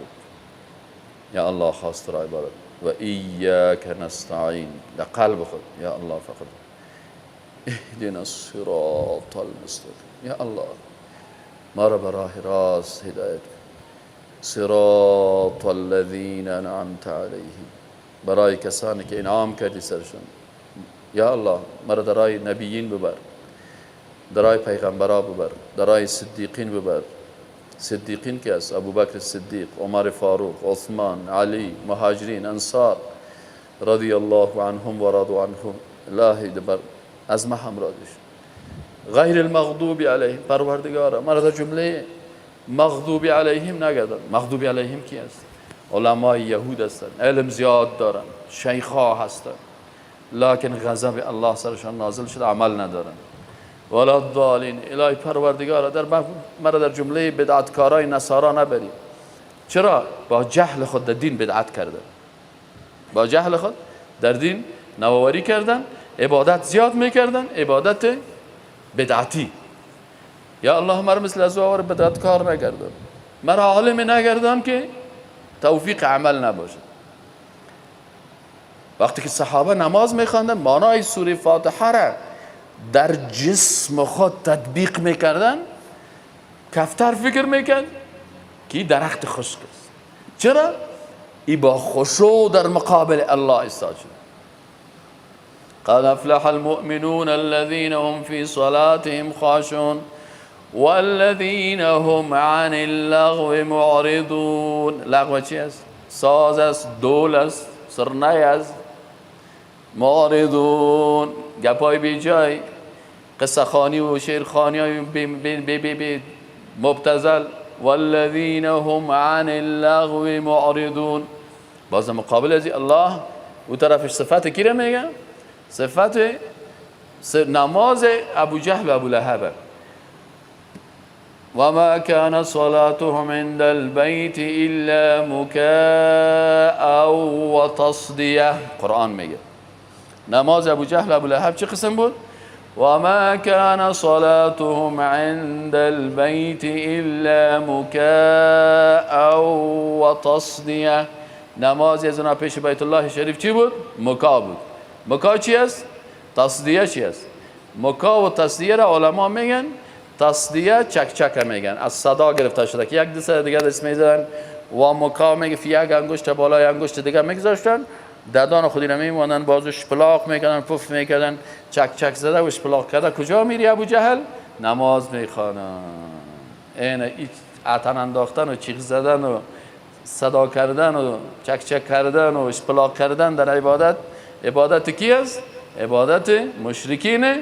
یا الله خواست را عبادت، و ایاک نستعین، در قلب خود یا الله فقط، اهدنا الصراط المستقیم، یا الله ما را به راه راست هدایت کن، صراط الذین انعمت علیهم، برای کسانی که انعام کردی سرشون، یا الله مرا در راه نبیین ببر، در راه پیغمبرا ببر، در راه صدیقین ببر. صدیقین که است؟ ابوبکر صدیق، عمر فاروق، عثمان، علی، مهاجرین، انصار رضی الله عنهم و رضوا عنهم. الهی دبر از ما هم راضی شد. غیر المغضوب علیهم، پروردگارا مرا در جمله مغضوب علیهم نگردان. مغضوب علیهم کی است؟ علمای یهود هستند، علم زیاد دارن، شیخا هستند، لکن غضب الله سرشان نازل شده، عمل ندارن. ولا الضالین، الهی پروردگارا در مرا در جمله بدعتکارای نصارا نبری. چرا؟ با جهل خود در دین بدعت کردن، با جهل خود در دین نوآوری کردن، عبادت زیاد میکردن، عبادت بدعتی. یا الله مرا مثل از او بدعتکار نگردان، مرا عالم نگردان که توفیق عمل نباشه. وقتی که صحابه نماز میخواندن، معنای سوره فاتحه را در جسم خود تطبیق میکردن، کفتر فکر میکرد که درخت خشک است. چرا؟ ای با خشوع در مقابل الله ایستاد شد. قد افلح المؤمنون الذين هم في صلاتهم خاشعون والذين هم عن اللغو معرضون. لغو چی است؟ ساز است، دول است، سرنای است. معرضون، گپای بی جای، قصه خوانی و شعر خوانی های بی بی بی بی مبتذل. والذین هم عن اللغو معرضون. باز مقابل از الله او طرفش صفت کی را میگه؟ صفت نماز ابو جهل و ابو لهب. وما كان صلاتهم عند البيت إلا مكاء وتصدية. قرآن میگه نماز ابو جهل ابو لهب چه قسم بود؟ وما كان صلاتهم عند البيت إلا مكاء وتصدية. نماز از اونا پیش بیت الله شریف چی بود؟ مکا بود. مکا چی است؟ تصدیه چی است؟ مکا و تصدیه را علما میگن تصدیه چک چک میگن، از صدا گرفته شده که یک دست دیگه دست میزدن، و مکا میگه یک انگشت بالای انگشت دیگه میگذاشتن ددان خودی را میماندن، بازو شپلاق میکردن، پف میکردن، چک چک زده و شپلاق کرده. کجا میری ابو جهل؟ نماز میخوانم. این عتن انداختن و چیغ زدن و صدا کردن و چک چک کردن و اشپلاق کردن در عبادت، عبادت کی است؟ عبادت مشرکین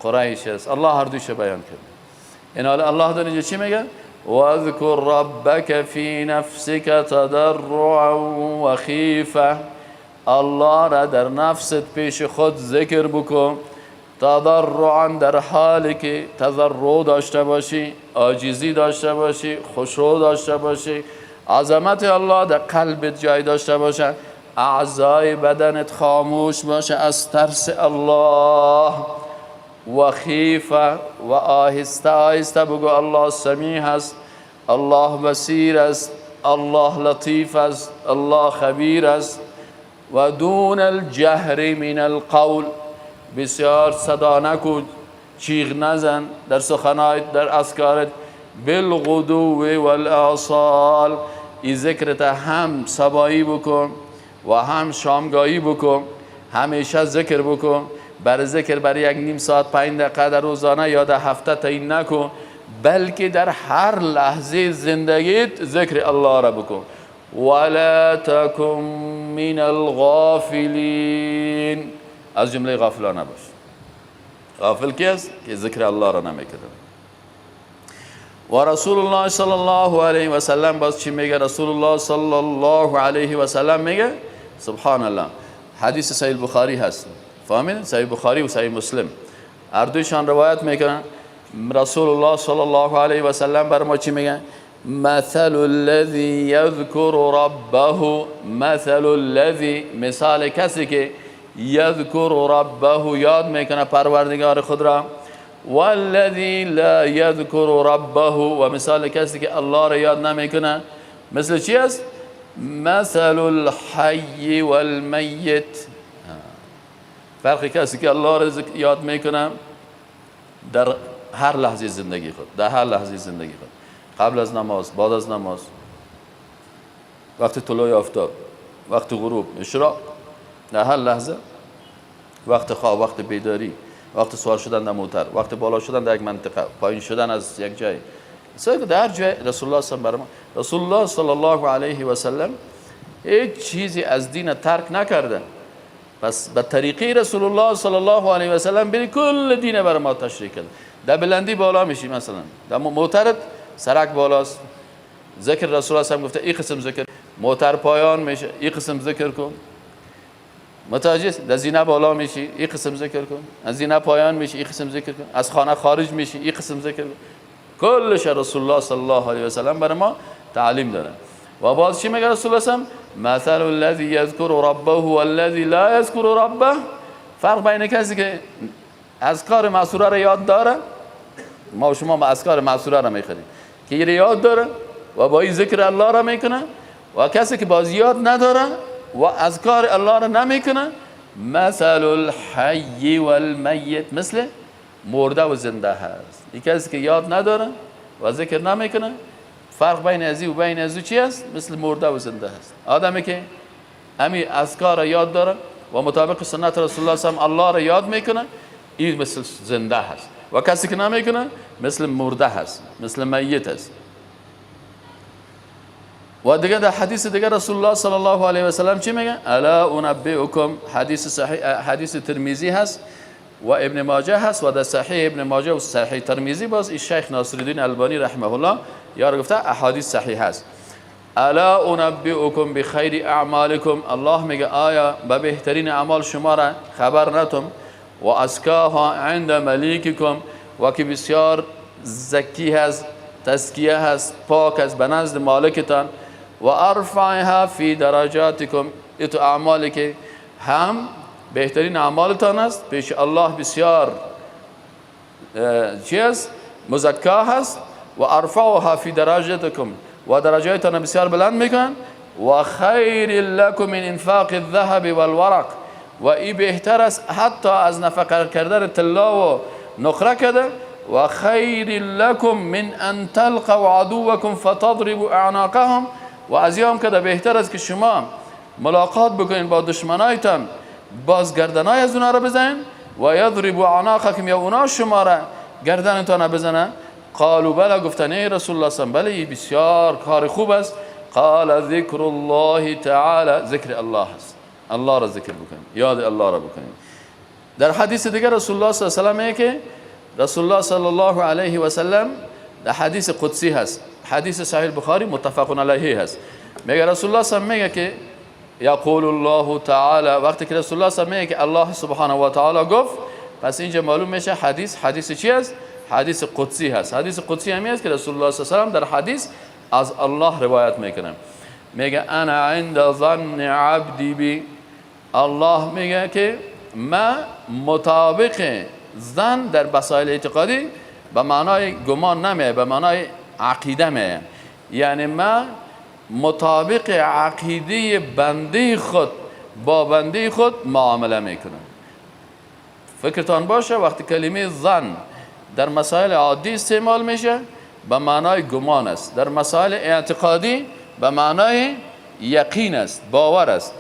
قریش است. الله هر دویش بیان کرد. این حال الله در اینجا چی میگه؟ واذکر ربک فی نفسک تضرعا و خیفه. الله را در نفست پیش خود ذکر بکن، تضرعا در حالی که تضرع داشته باشی، عاجزی داشته باشی، خشوع داشته باشی، عظمت الله در قلبت جای داشته باشه، اعضای بدنت خاموش باشه از ترس الله، و خیفه و آهسته آهسته بگو الله سمیع است، الله بصیر است، الله لطیف است، الله خبیر است. و دون الجهر من القول، بسیار صدا نکن، چیغ نزن در سخنایت، در اذکارت. بالغدو والآصال، این ذکرت هم صبایی بکن و هم شامگاهی بکن، همیشه ذکر بکن. بر ذکر برای یک نیم ساعت 5 دقیقه در روزانه یا در هفته تعیین نکن، بلکه در هر لحظه زندگیت ذکر الله را بکن. ولا تکن من الغافلین، از جمله غافلان نباش. غافل کی است؟ که ذکر الله را نمیکنه. و رسول الله صلی الله علیه و سلم باز چی میگه؟ رسول الله صلی الله علیه و سلم میگه سبحان الله، حدیث صحیح بخاری هست، فهمیدین؟ صحیح بخاری و صحیح مسلم هر دویشان روایت میکنن. رسول الله صلی الله علیه و سلم بر ما چی میگه؟ مثل الذی یذکر ربه، مثل الذی، مثال کسی که یذکر ربه، یاد میکنه پروردگار خود را، والذی لا یذکر ربه، و مثال کسی که الله را یاد نمیکنه، مثل چی است؟ مثل الحی والمیت. فرق کسی که الله را یاد میکنه در هر لحظه زندگی خود، در هر لحظه زندگی خود، قبل از نماز، بعد از نماز، وقت طلوع آفتاب، وقت غروب، اشراق، در هر لحظه، وقت خواب، وقت بیداری، وقت سوار شدن در موتر، وقت بالا شدن در یک منطقه، پایین شدن از یک جای، در جای رسول الله صلی الله علیه و رسول الله صلی الله علیه و سلم هیچ چیزی از دین ترک نکرده. پس به طریقه رسول الله صلی الله علیه و سلم بری کل دین بر ما تشریح کرد. در بلندی بالا میشی، مثلا در موترت سرک بالاست، ذکر رسول الله صلی گفته این قسم ذکر، موتر پایان میشه این قسم ذکر کن، متوجه؟ در زینه بالا میشی این قسم ذکر کن، از زینه پایان میشی این قسم ذکر کن، از خانه خارج میشی این قسم ذکر کن. کلش رسول الله صلی الله علیه و سلم بر ما تعلیم داره. و باز چی میگه رسول الله صلی؟ مثل الذی یذکر ربه والذی لا یذکر ربه. فرق بین کسی که اذکار معصوره را یاد داره، ما و شما اذکار معصوره را میخوریم، که یاد داره و با این ذکر الله را میکنه، و کسی که باز یاد نداره و اذکار الله را نمیکنه، مثل الحی والمیت، مثل مرده و زنده هست. این کسی که یاد نداره و ذکر نمیکنه، فرق بین ازی و بین ازو چی است؟ مثل مرده و زنده هست. آدمی که امی اذکار را یاد داره و مطابق سنت رسول الله صلی الله علیه و الله را یاد میکنه، این مثل زنده هست. و کسی که نمیکنه مثل مرده هست، مثل میت هست. و دیگه در حدیث دیگه رسول الله صلی الله علیه و سلم چی میگه؟ الا انبئکم، حدیث صحیح، حدیث ترمذی هست و ابن ماجه هست و در صحیح ابن ماجه و صحیح ترمذی باز این شیخ ناصرالدین البانی رحمه الله یار گفته احادیث صحیح هست. الا انبئکم بخیر اعمالکم، الله میگه آیا به بهترین اعمال شما را خبر نتم؟ و ازکاها عند ملیککم، و که بسیار زکی هست، تزکیه هست، پاک است به نزد مالکتان. و ارفعها فی درجاتکم، ایتو اعمالی که هم بهترین اعمالتان است پیش الله، بسیار چی است؟ مزکا هست. و ارفعها فی درجاتکم، و درجاتتان بسیار بلند میکنن. و خیر لکم من انفاق الذهب والورق، و ای بهتر است حتی از نفقه کردن طلا و نقره کرده. و خیر لکم من ان تلقوا عدوکم فتضربوا اعناقهم، و از هم که بهتر است که شما ملاقات بکنین با دشمنایتان، باز گردنای از اونا را بزنین، و یضرب اعناقکم، یا اونا شما را گردنتان بزنن. قالوا بله، گفتن ای رسول الله صلی الله علیه و بله، بسیار کار خوب است. قال ذکر الله تعالی، ذکر الله است، الله را ذکر بکنیم، یاد الله را بکنیم. در حدیث دیگر رسول الله صلی الله علیه و سلم میگه که رسول الله صلی الله علیه و سلم در حدیث قدسی هست، حدیث صحیح بخاری متفق علیه هست، میگه رسول الله صلی الله علیه و میگه که یقول الله تعالی، وقتی که رسول الله صلی الله علیه و میگه که الله سبحانه و تعالی گفت، پس اینجا معلوم میشه حدیث حدیث چی است؟ حدیث قدسی هست. حدیث قدسی همی است که رسول الله صلی الله علیه و در حدیث از الله روایت میکنه، میگه انا عند ظن عبدی بی، الله میگه که ما مطابق ظن در مسائل اعتقادی به معنای گمان نمیه، به معنای عقیده میه، یعنی ما مطابق عقیده بنده خود با بنده خود معامله میکنم. فکرتان باشه وقتی کلمه ظن در مسائل عادی استعمال میشه به معنای گمان است، در مسائل اعتقادی به معنای یقین است، باور است.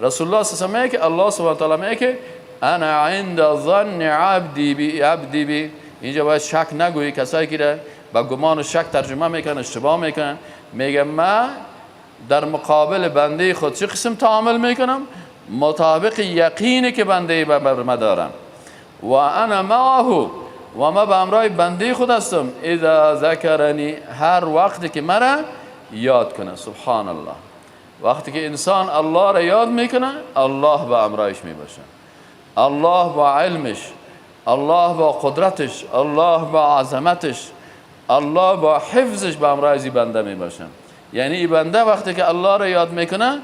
رسول الله صلی الله علیه و که الله سبحانه و تعالی میگه که انا عند ظن عبدی بی، عبدی بی. اینجا باید شک نگویی، کسایی که با گمان و شک ترجمه میکنن اشتباه میکنن. میگه من در مقابل بنده خود چه قسم تعامل میکنم؟ مطابق یقینی که بنده بر ما دارم. و انا معه، و ما به همراه بنده خود هستم، اذا ذکرنی، هر وقتی که مرا یاد کنه. سبحان الله، وقتی که انسان الله را یاد میکنه، الله به همراهش میباشه، الله با علمش، الله با قدرتش، الله با عظمتش، الله با حفظش به همراه از بنده میباشه. یعنی این بنده وقتی که الله را یاد میکنه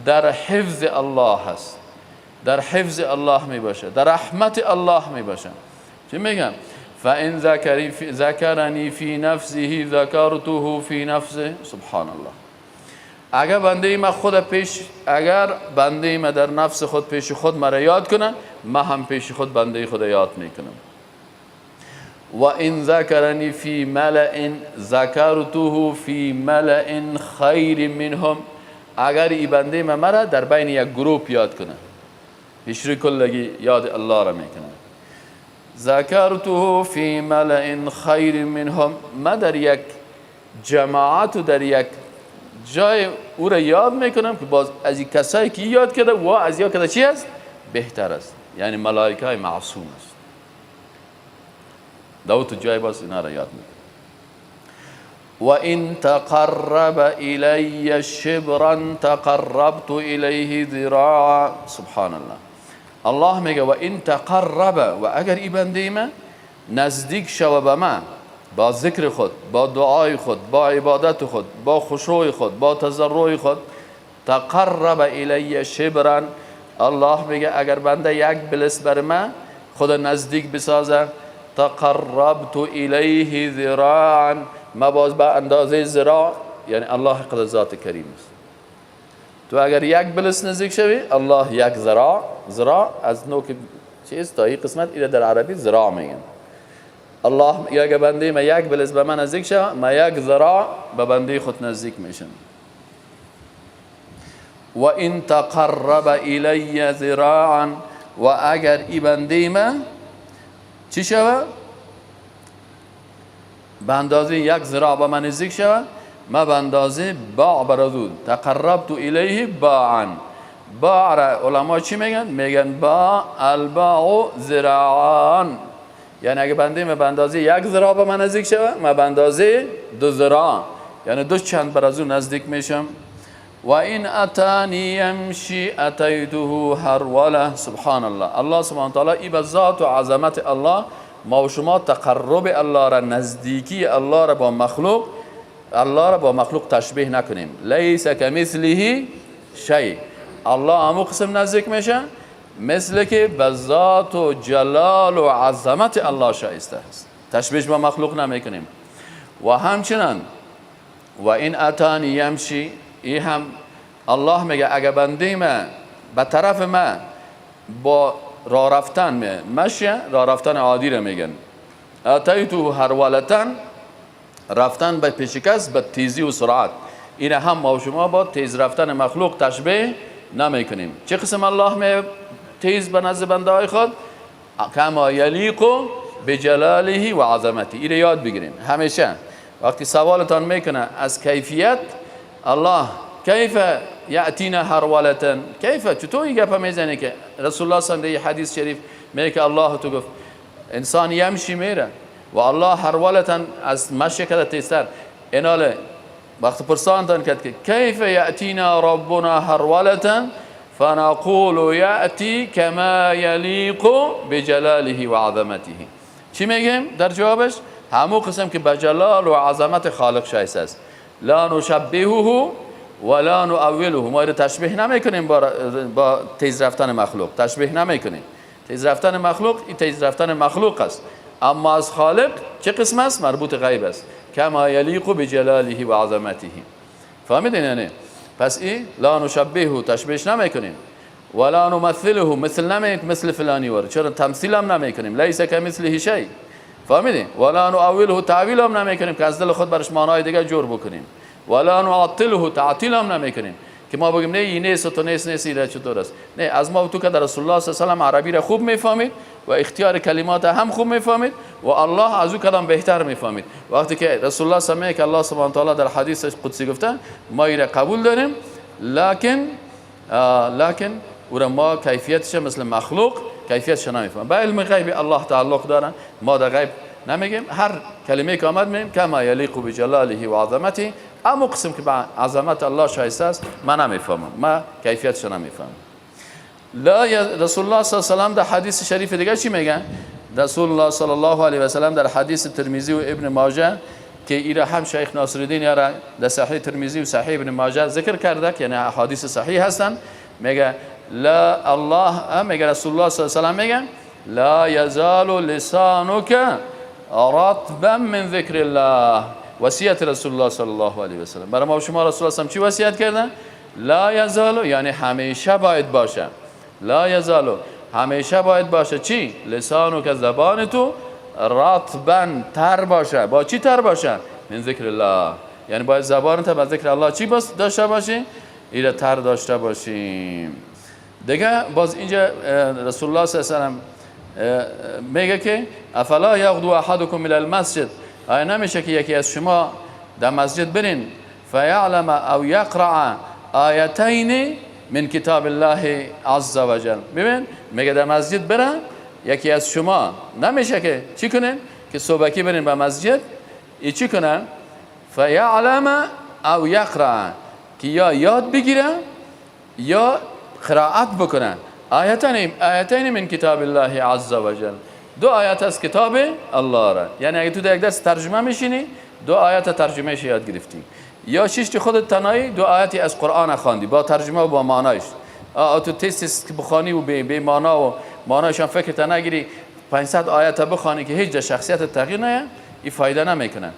در حفظ الله هست، در حفظ الله میباشه، در رحمت الله میباشه. چی میگم؟ فإن ذکرنی فی نفسه ذکرته فی نفسه. سبحان الله، اگر بنده ما خود پیش، اگر بنده ما در نفس خود پیش خود مرا یاد کنه، ما هم پیش خود بنده خود یاد میکنم. و این ذکرنی فی ملأ ذکرته فی ملأ خیر منهم، اگر ای بنده ما مرا در بین یک گروپ یاد کنه، پیشروی کلگی یاد الله را میکنه، ذکرته فی ملأ خیر منهم، ما در یک جماعت و در یک جای او را یاد میکنم که باز از این کسایی که یاد کرده و از یاد کرده چی است؟ بهتر است، یعنی ملائکه های معصوم است. داوت جای باز اینا را یاد میکنم. و این تقرب الی شبرا تقربت الیه ذراعا. سبحان الله، الله میگه و این تقرب، و اگر ای بنده ما نزدیک شوه به من با ذکر خود، با دعای خود، با عبادت خود، با خشوع خود، با تضرع خود، تقرب الی شبرا، الله میگه اگر بنده یک بلس بر من خود نزدیک بسازه، تقربت الیه ذراعا، ما باز به اندازه ذراع، یعنی الله قدر ذات کریم است. تو اگر یک بلس نزدیک شوی، الله یک ذراع، ذراع از نوک چیز تا این قسمت، ایره در عربی ذراع میگن. الله اگر بنده ما یک بلس به من نزدیک شوه، ما یک ذراع به بنده خود نزدیک میشم. و این تقرب الی ذراعا، و اگر ای بنده ما چی شوه؟ به اندازه یک ذراع به من نزدیک شوه، ما به اندازه باع برازود، تقربت الیه باعا. باع را علما چی میگن؟ میگن باع، الباع ذراعان، یعنی اگه بنده ما به اندازه یک ذراع به من نزدیک شوه، ما به اندازه دو ذراع، یعنی دو چند بر از او نزدیک میشم. و این اتانی یمشی اتیته هروله. سبحان الله، الله سبحانه و تعالی ای به ذات و عظمت الله ما و شما تقرب الله را، نزدیکی الله را با مخلوق، الله را با مخلوق تشبیه نکنیم. لیس کمثله شیء، الله همو قسم نزدیک میشه مثل که به ذات و جلال و عظمت الله شایسته است، تشبیه با مخلوق نمیکنیم. و همچنان و این اتانی یمشی، ای هم الله میگه اگه بنده ما به طرف ما با راه رفتن مشی، راه رفتن عادی را میگن، اتیتو هرولتن، رفتن به پیش کس به تیزی و سرعت، این هم ما و شما با تیز رفتن مخلوق تشبیه نمیکنیم. چه قسم الله می تیز به نزد بنده های خود؟ کما یلیق بجلاله و عظمته. اینو یاد بگیرین همیشه وقتی سوالتان میکنه از کیفیت الله، کیف یأتینا هرولة، کیف، چطور این گپ میزنه که رسول الله صلی الله علیه و حدیث شریف میگه که الله تو گفت انسان یمشی میره و الله هرولة از مشی کرده تیزتر. ایناله وقت پرسانتان کرد که کیف یأتینا ربنا هرولة فنقول یأتی کما یلیق بجلاله و عظمته. چی میگیم در جوابش؟ همو قسم که به جلال و عظمت خالق شایسته است. لا نشبهه ولا نؤوله، ما رو تشبیه نمیکنیم با تیز رفتن مخلوق، تشبیه نمیکنیم. تیز رفتن مخلوق این تیز رفتن مخلوق است، اما از خالق چه قسم است؟ مربوط غیب است. کما یلیق بجلاله و عظمته. فهمیدین یعنی؟ پس این لا نشبهه تشبیهش نمیکنیم، ولا نمثله مثل نمیکنیم، مثل فلانی واره، چرا تمثیل هم نمیکنیم، لیس کمثله شیء. فهمیدین؟ ولا نؤوله تعویل هم نمیکنیم که از دل خود برش معنای دیگه جور بکنیم، ولا نعطله تعطیل هم نمیکنیم که ما بگیم نه این نیست تو نیست نیست این چطور است. نه، از ما تو که در رسول الله صلی الله علیه و سلم عربی را خوب میفهمید و اختیار کلمات هم خوب میفهمید و الله از او کلام بهتر میفهمید. وقتی که رسول الله صلی الله علیه و که الله سبحانه و تعالی در حدیث قدسی گفته ما این را قبول داریم، لکن او را ما کیفیتش مثل مخلوق کیفیتش نمیفهمیم. به علم غیب الله تعلق داره، ما در غیب نمیگیم. هر کلمه که آمد میگیم کما یلیق بجلاله و عظمته، اما قسم که به عظمت الله شایسته است من نمیفهمم، ما کیفیتش نمیفهمم. لا رسول الله صلی الله علیه و سلم در حدیث شریف دیگه چی میگن؟ رسول الله صلی الله علیه و سلم در حدیث ترمذی و ابن ماجه که ایرا هم شیخ ناصرالدین یارا در صحیح ترمذی و صحیح ابن ماجه ذکر کرده که یعنی احادیث صحیح هستن، میگه لا الله، میگه رسول الله صلی الله علیه و سلم میگه لا یزال لسانک رطبا من ذکر الله. وصیت رسول الله صلی الله علیه و سلم برای ما شما رسول الله چی وصیت کردن؟ لا یزال یعنی همیشه باید باشه، لا یزال همیشه باید باشه چی؟ لسانک زبان تو، رطبا تر باشه. با چی تر باشه؟ من ذکر الله، یعنی باید زبان تو با ذکر الله چی داشته باشی؟ ایره تر داشته باشیم. دیگه باز اینجا رسول الله صلی الله علیه و سلم میگه که افلا یغدو احدکم الی المسجد، آیا نمیشه که یکی از شما در مسجد برین فیعلم او یقرأ آیتین من کتاب الله عز وجل. ببین میگه در مسجد بره یکی از شما نمیشه که چی کنین؟ که صبحکی برین به مسجد ای چی کنن؟ فیعلم او یقرأ، که یا یاد بگیره یا قرائت بکنه آیتین من کتاب الله عز وجل، دو آیت از کتاب الله را. یعنی اگه تو در یک درس ترجمه میشینی دو آیت ترجمه یاد گرفتی، یا شیشتی خودت تنهایی دو آیتی از قرآن خواندی با ترجمه و با معنایش. تو تست که بخوانی و بی معنا و معنایش هم فکر تا نگیری 500 آیت بخوانی که هیچ در شخصیت تغییر نیه، این فایده نمیکنه.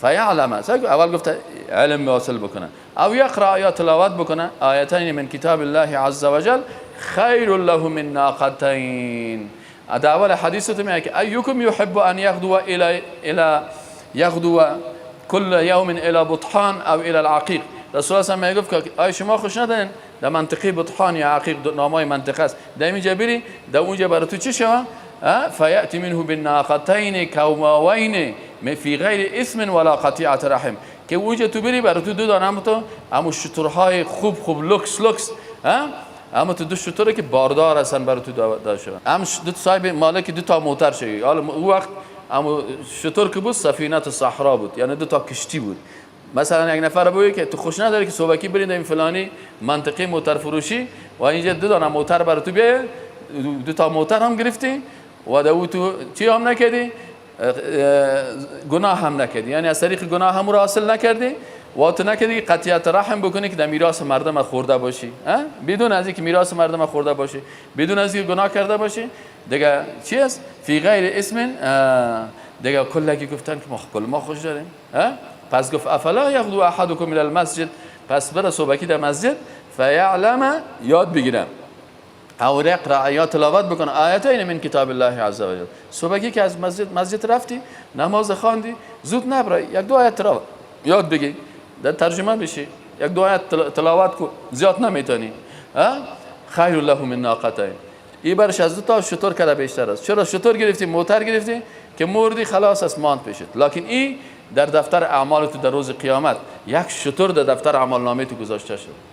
فیعلم، اول گفت علم حاصل بکنه، او یقرأ یا تلاوت بکنه آیتین من کتاب الله عز وجل خیر له من ناقتین. در اول حدیث تو میگه که ایکم یحب ان یغدو الى یغدو كل یوم الى بطحان او الى العقیق. رسول الله صلی الله علیه و میگفت که آیا شما خوش ندارین در منطقه بطحان یا عقیق، نامای منطقه است، در اینجا بری در اونجا برای تو چی شوه؟ فیأتی منه بالناقتین کوماوین فی غیر اثم ولا قطیعة رحم، که اونجا تو بری برای تو دو دانه هم تو همون شترهای خوب خوب لوکس لوکس، اما تو دو شتره که باردار هستن برای تو داده شوه، هم دو صاحب مالک دو تا موتر شوی. حالا اون وقت اما شتر که بود سفینه صحرا بود، یعنی دو تا کشتی بود. مثلا یک نفر بگه که تو خوش نداری که صبحکی برین این فلانی منطقه موتر فروشی و اینجا دو دانه موتر برای تو بیایه، دو تا موتر هم گرفتی و دو تو چی هم نکردی؟ گناه هم نکردی، یعنی از طریق گناه هم رو حاصل نکردی و تو نکردی قطعیت رحم بکنی که در میراث مردم خورده باشی، بدون از اینکه میراث مردم خورده باشی، بدون از اینکه گناه کرده باشی. دیگه چی است؟ فی غیر اسم. دیگه کلگی گفتن که ما کل ما خوش داریم. پس گفت افلا یغدو احدکم الی المسجد، پس بره صبحکی در مسجد فیعلم یاد بگیرم او یقرأ یا تلاوت بکنه آیتین من کتاب الله عز وجل. صبحکی که از مسجد رفتی نماز خواندی زود نبرای یک دو آیت تلاوت یاد بگی، در ترجمه بشی یک دو آیت تلاوت کو، زیاد نمیتونی. خیر له من ناقتین. این برش از دو تا شتر کده بیشتر است. چرا شتر گرفتی، موتر گرفتی که مردی خلاص است، ماند پیشت. لکن این در دفتر اعمال تو در روز قیامت یک شتر در دفتر اعمال نامه تو گذاشته شد.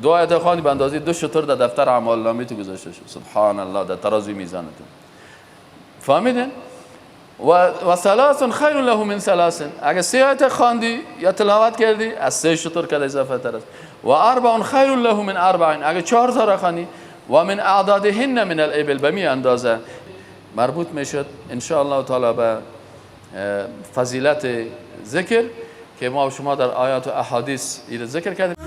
دو آیت خواندی به اندازه دو شتر در دفتر اعمال نامه تو گذاشته شد. سبحان الله، در ترازوی میزان تو. فهمیدین؟ و ثلاث خیر له من ثلاث. اگه سه آیت خواندی یا تلاوت کردی از سه شتر کده اضافه تر است. و اربع خیر له من اربع. اگه چهار تا را خواندی و من اعدادهن من الابل، به می اندازه مربوط میشد ان شاء الله تعالی به فضیلت ذکر که ما و شما در آیات و احادیث ایره ذکر کردیم.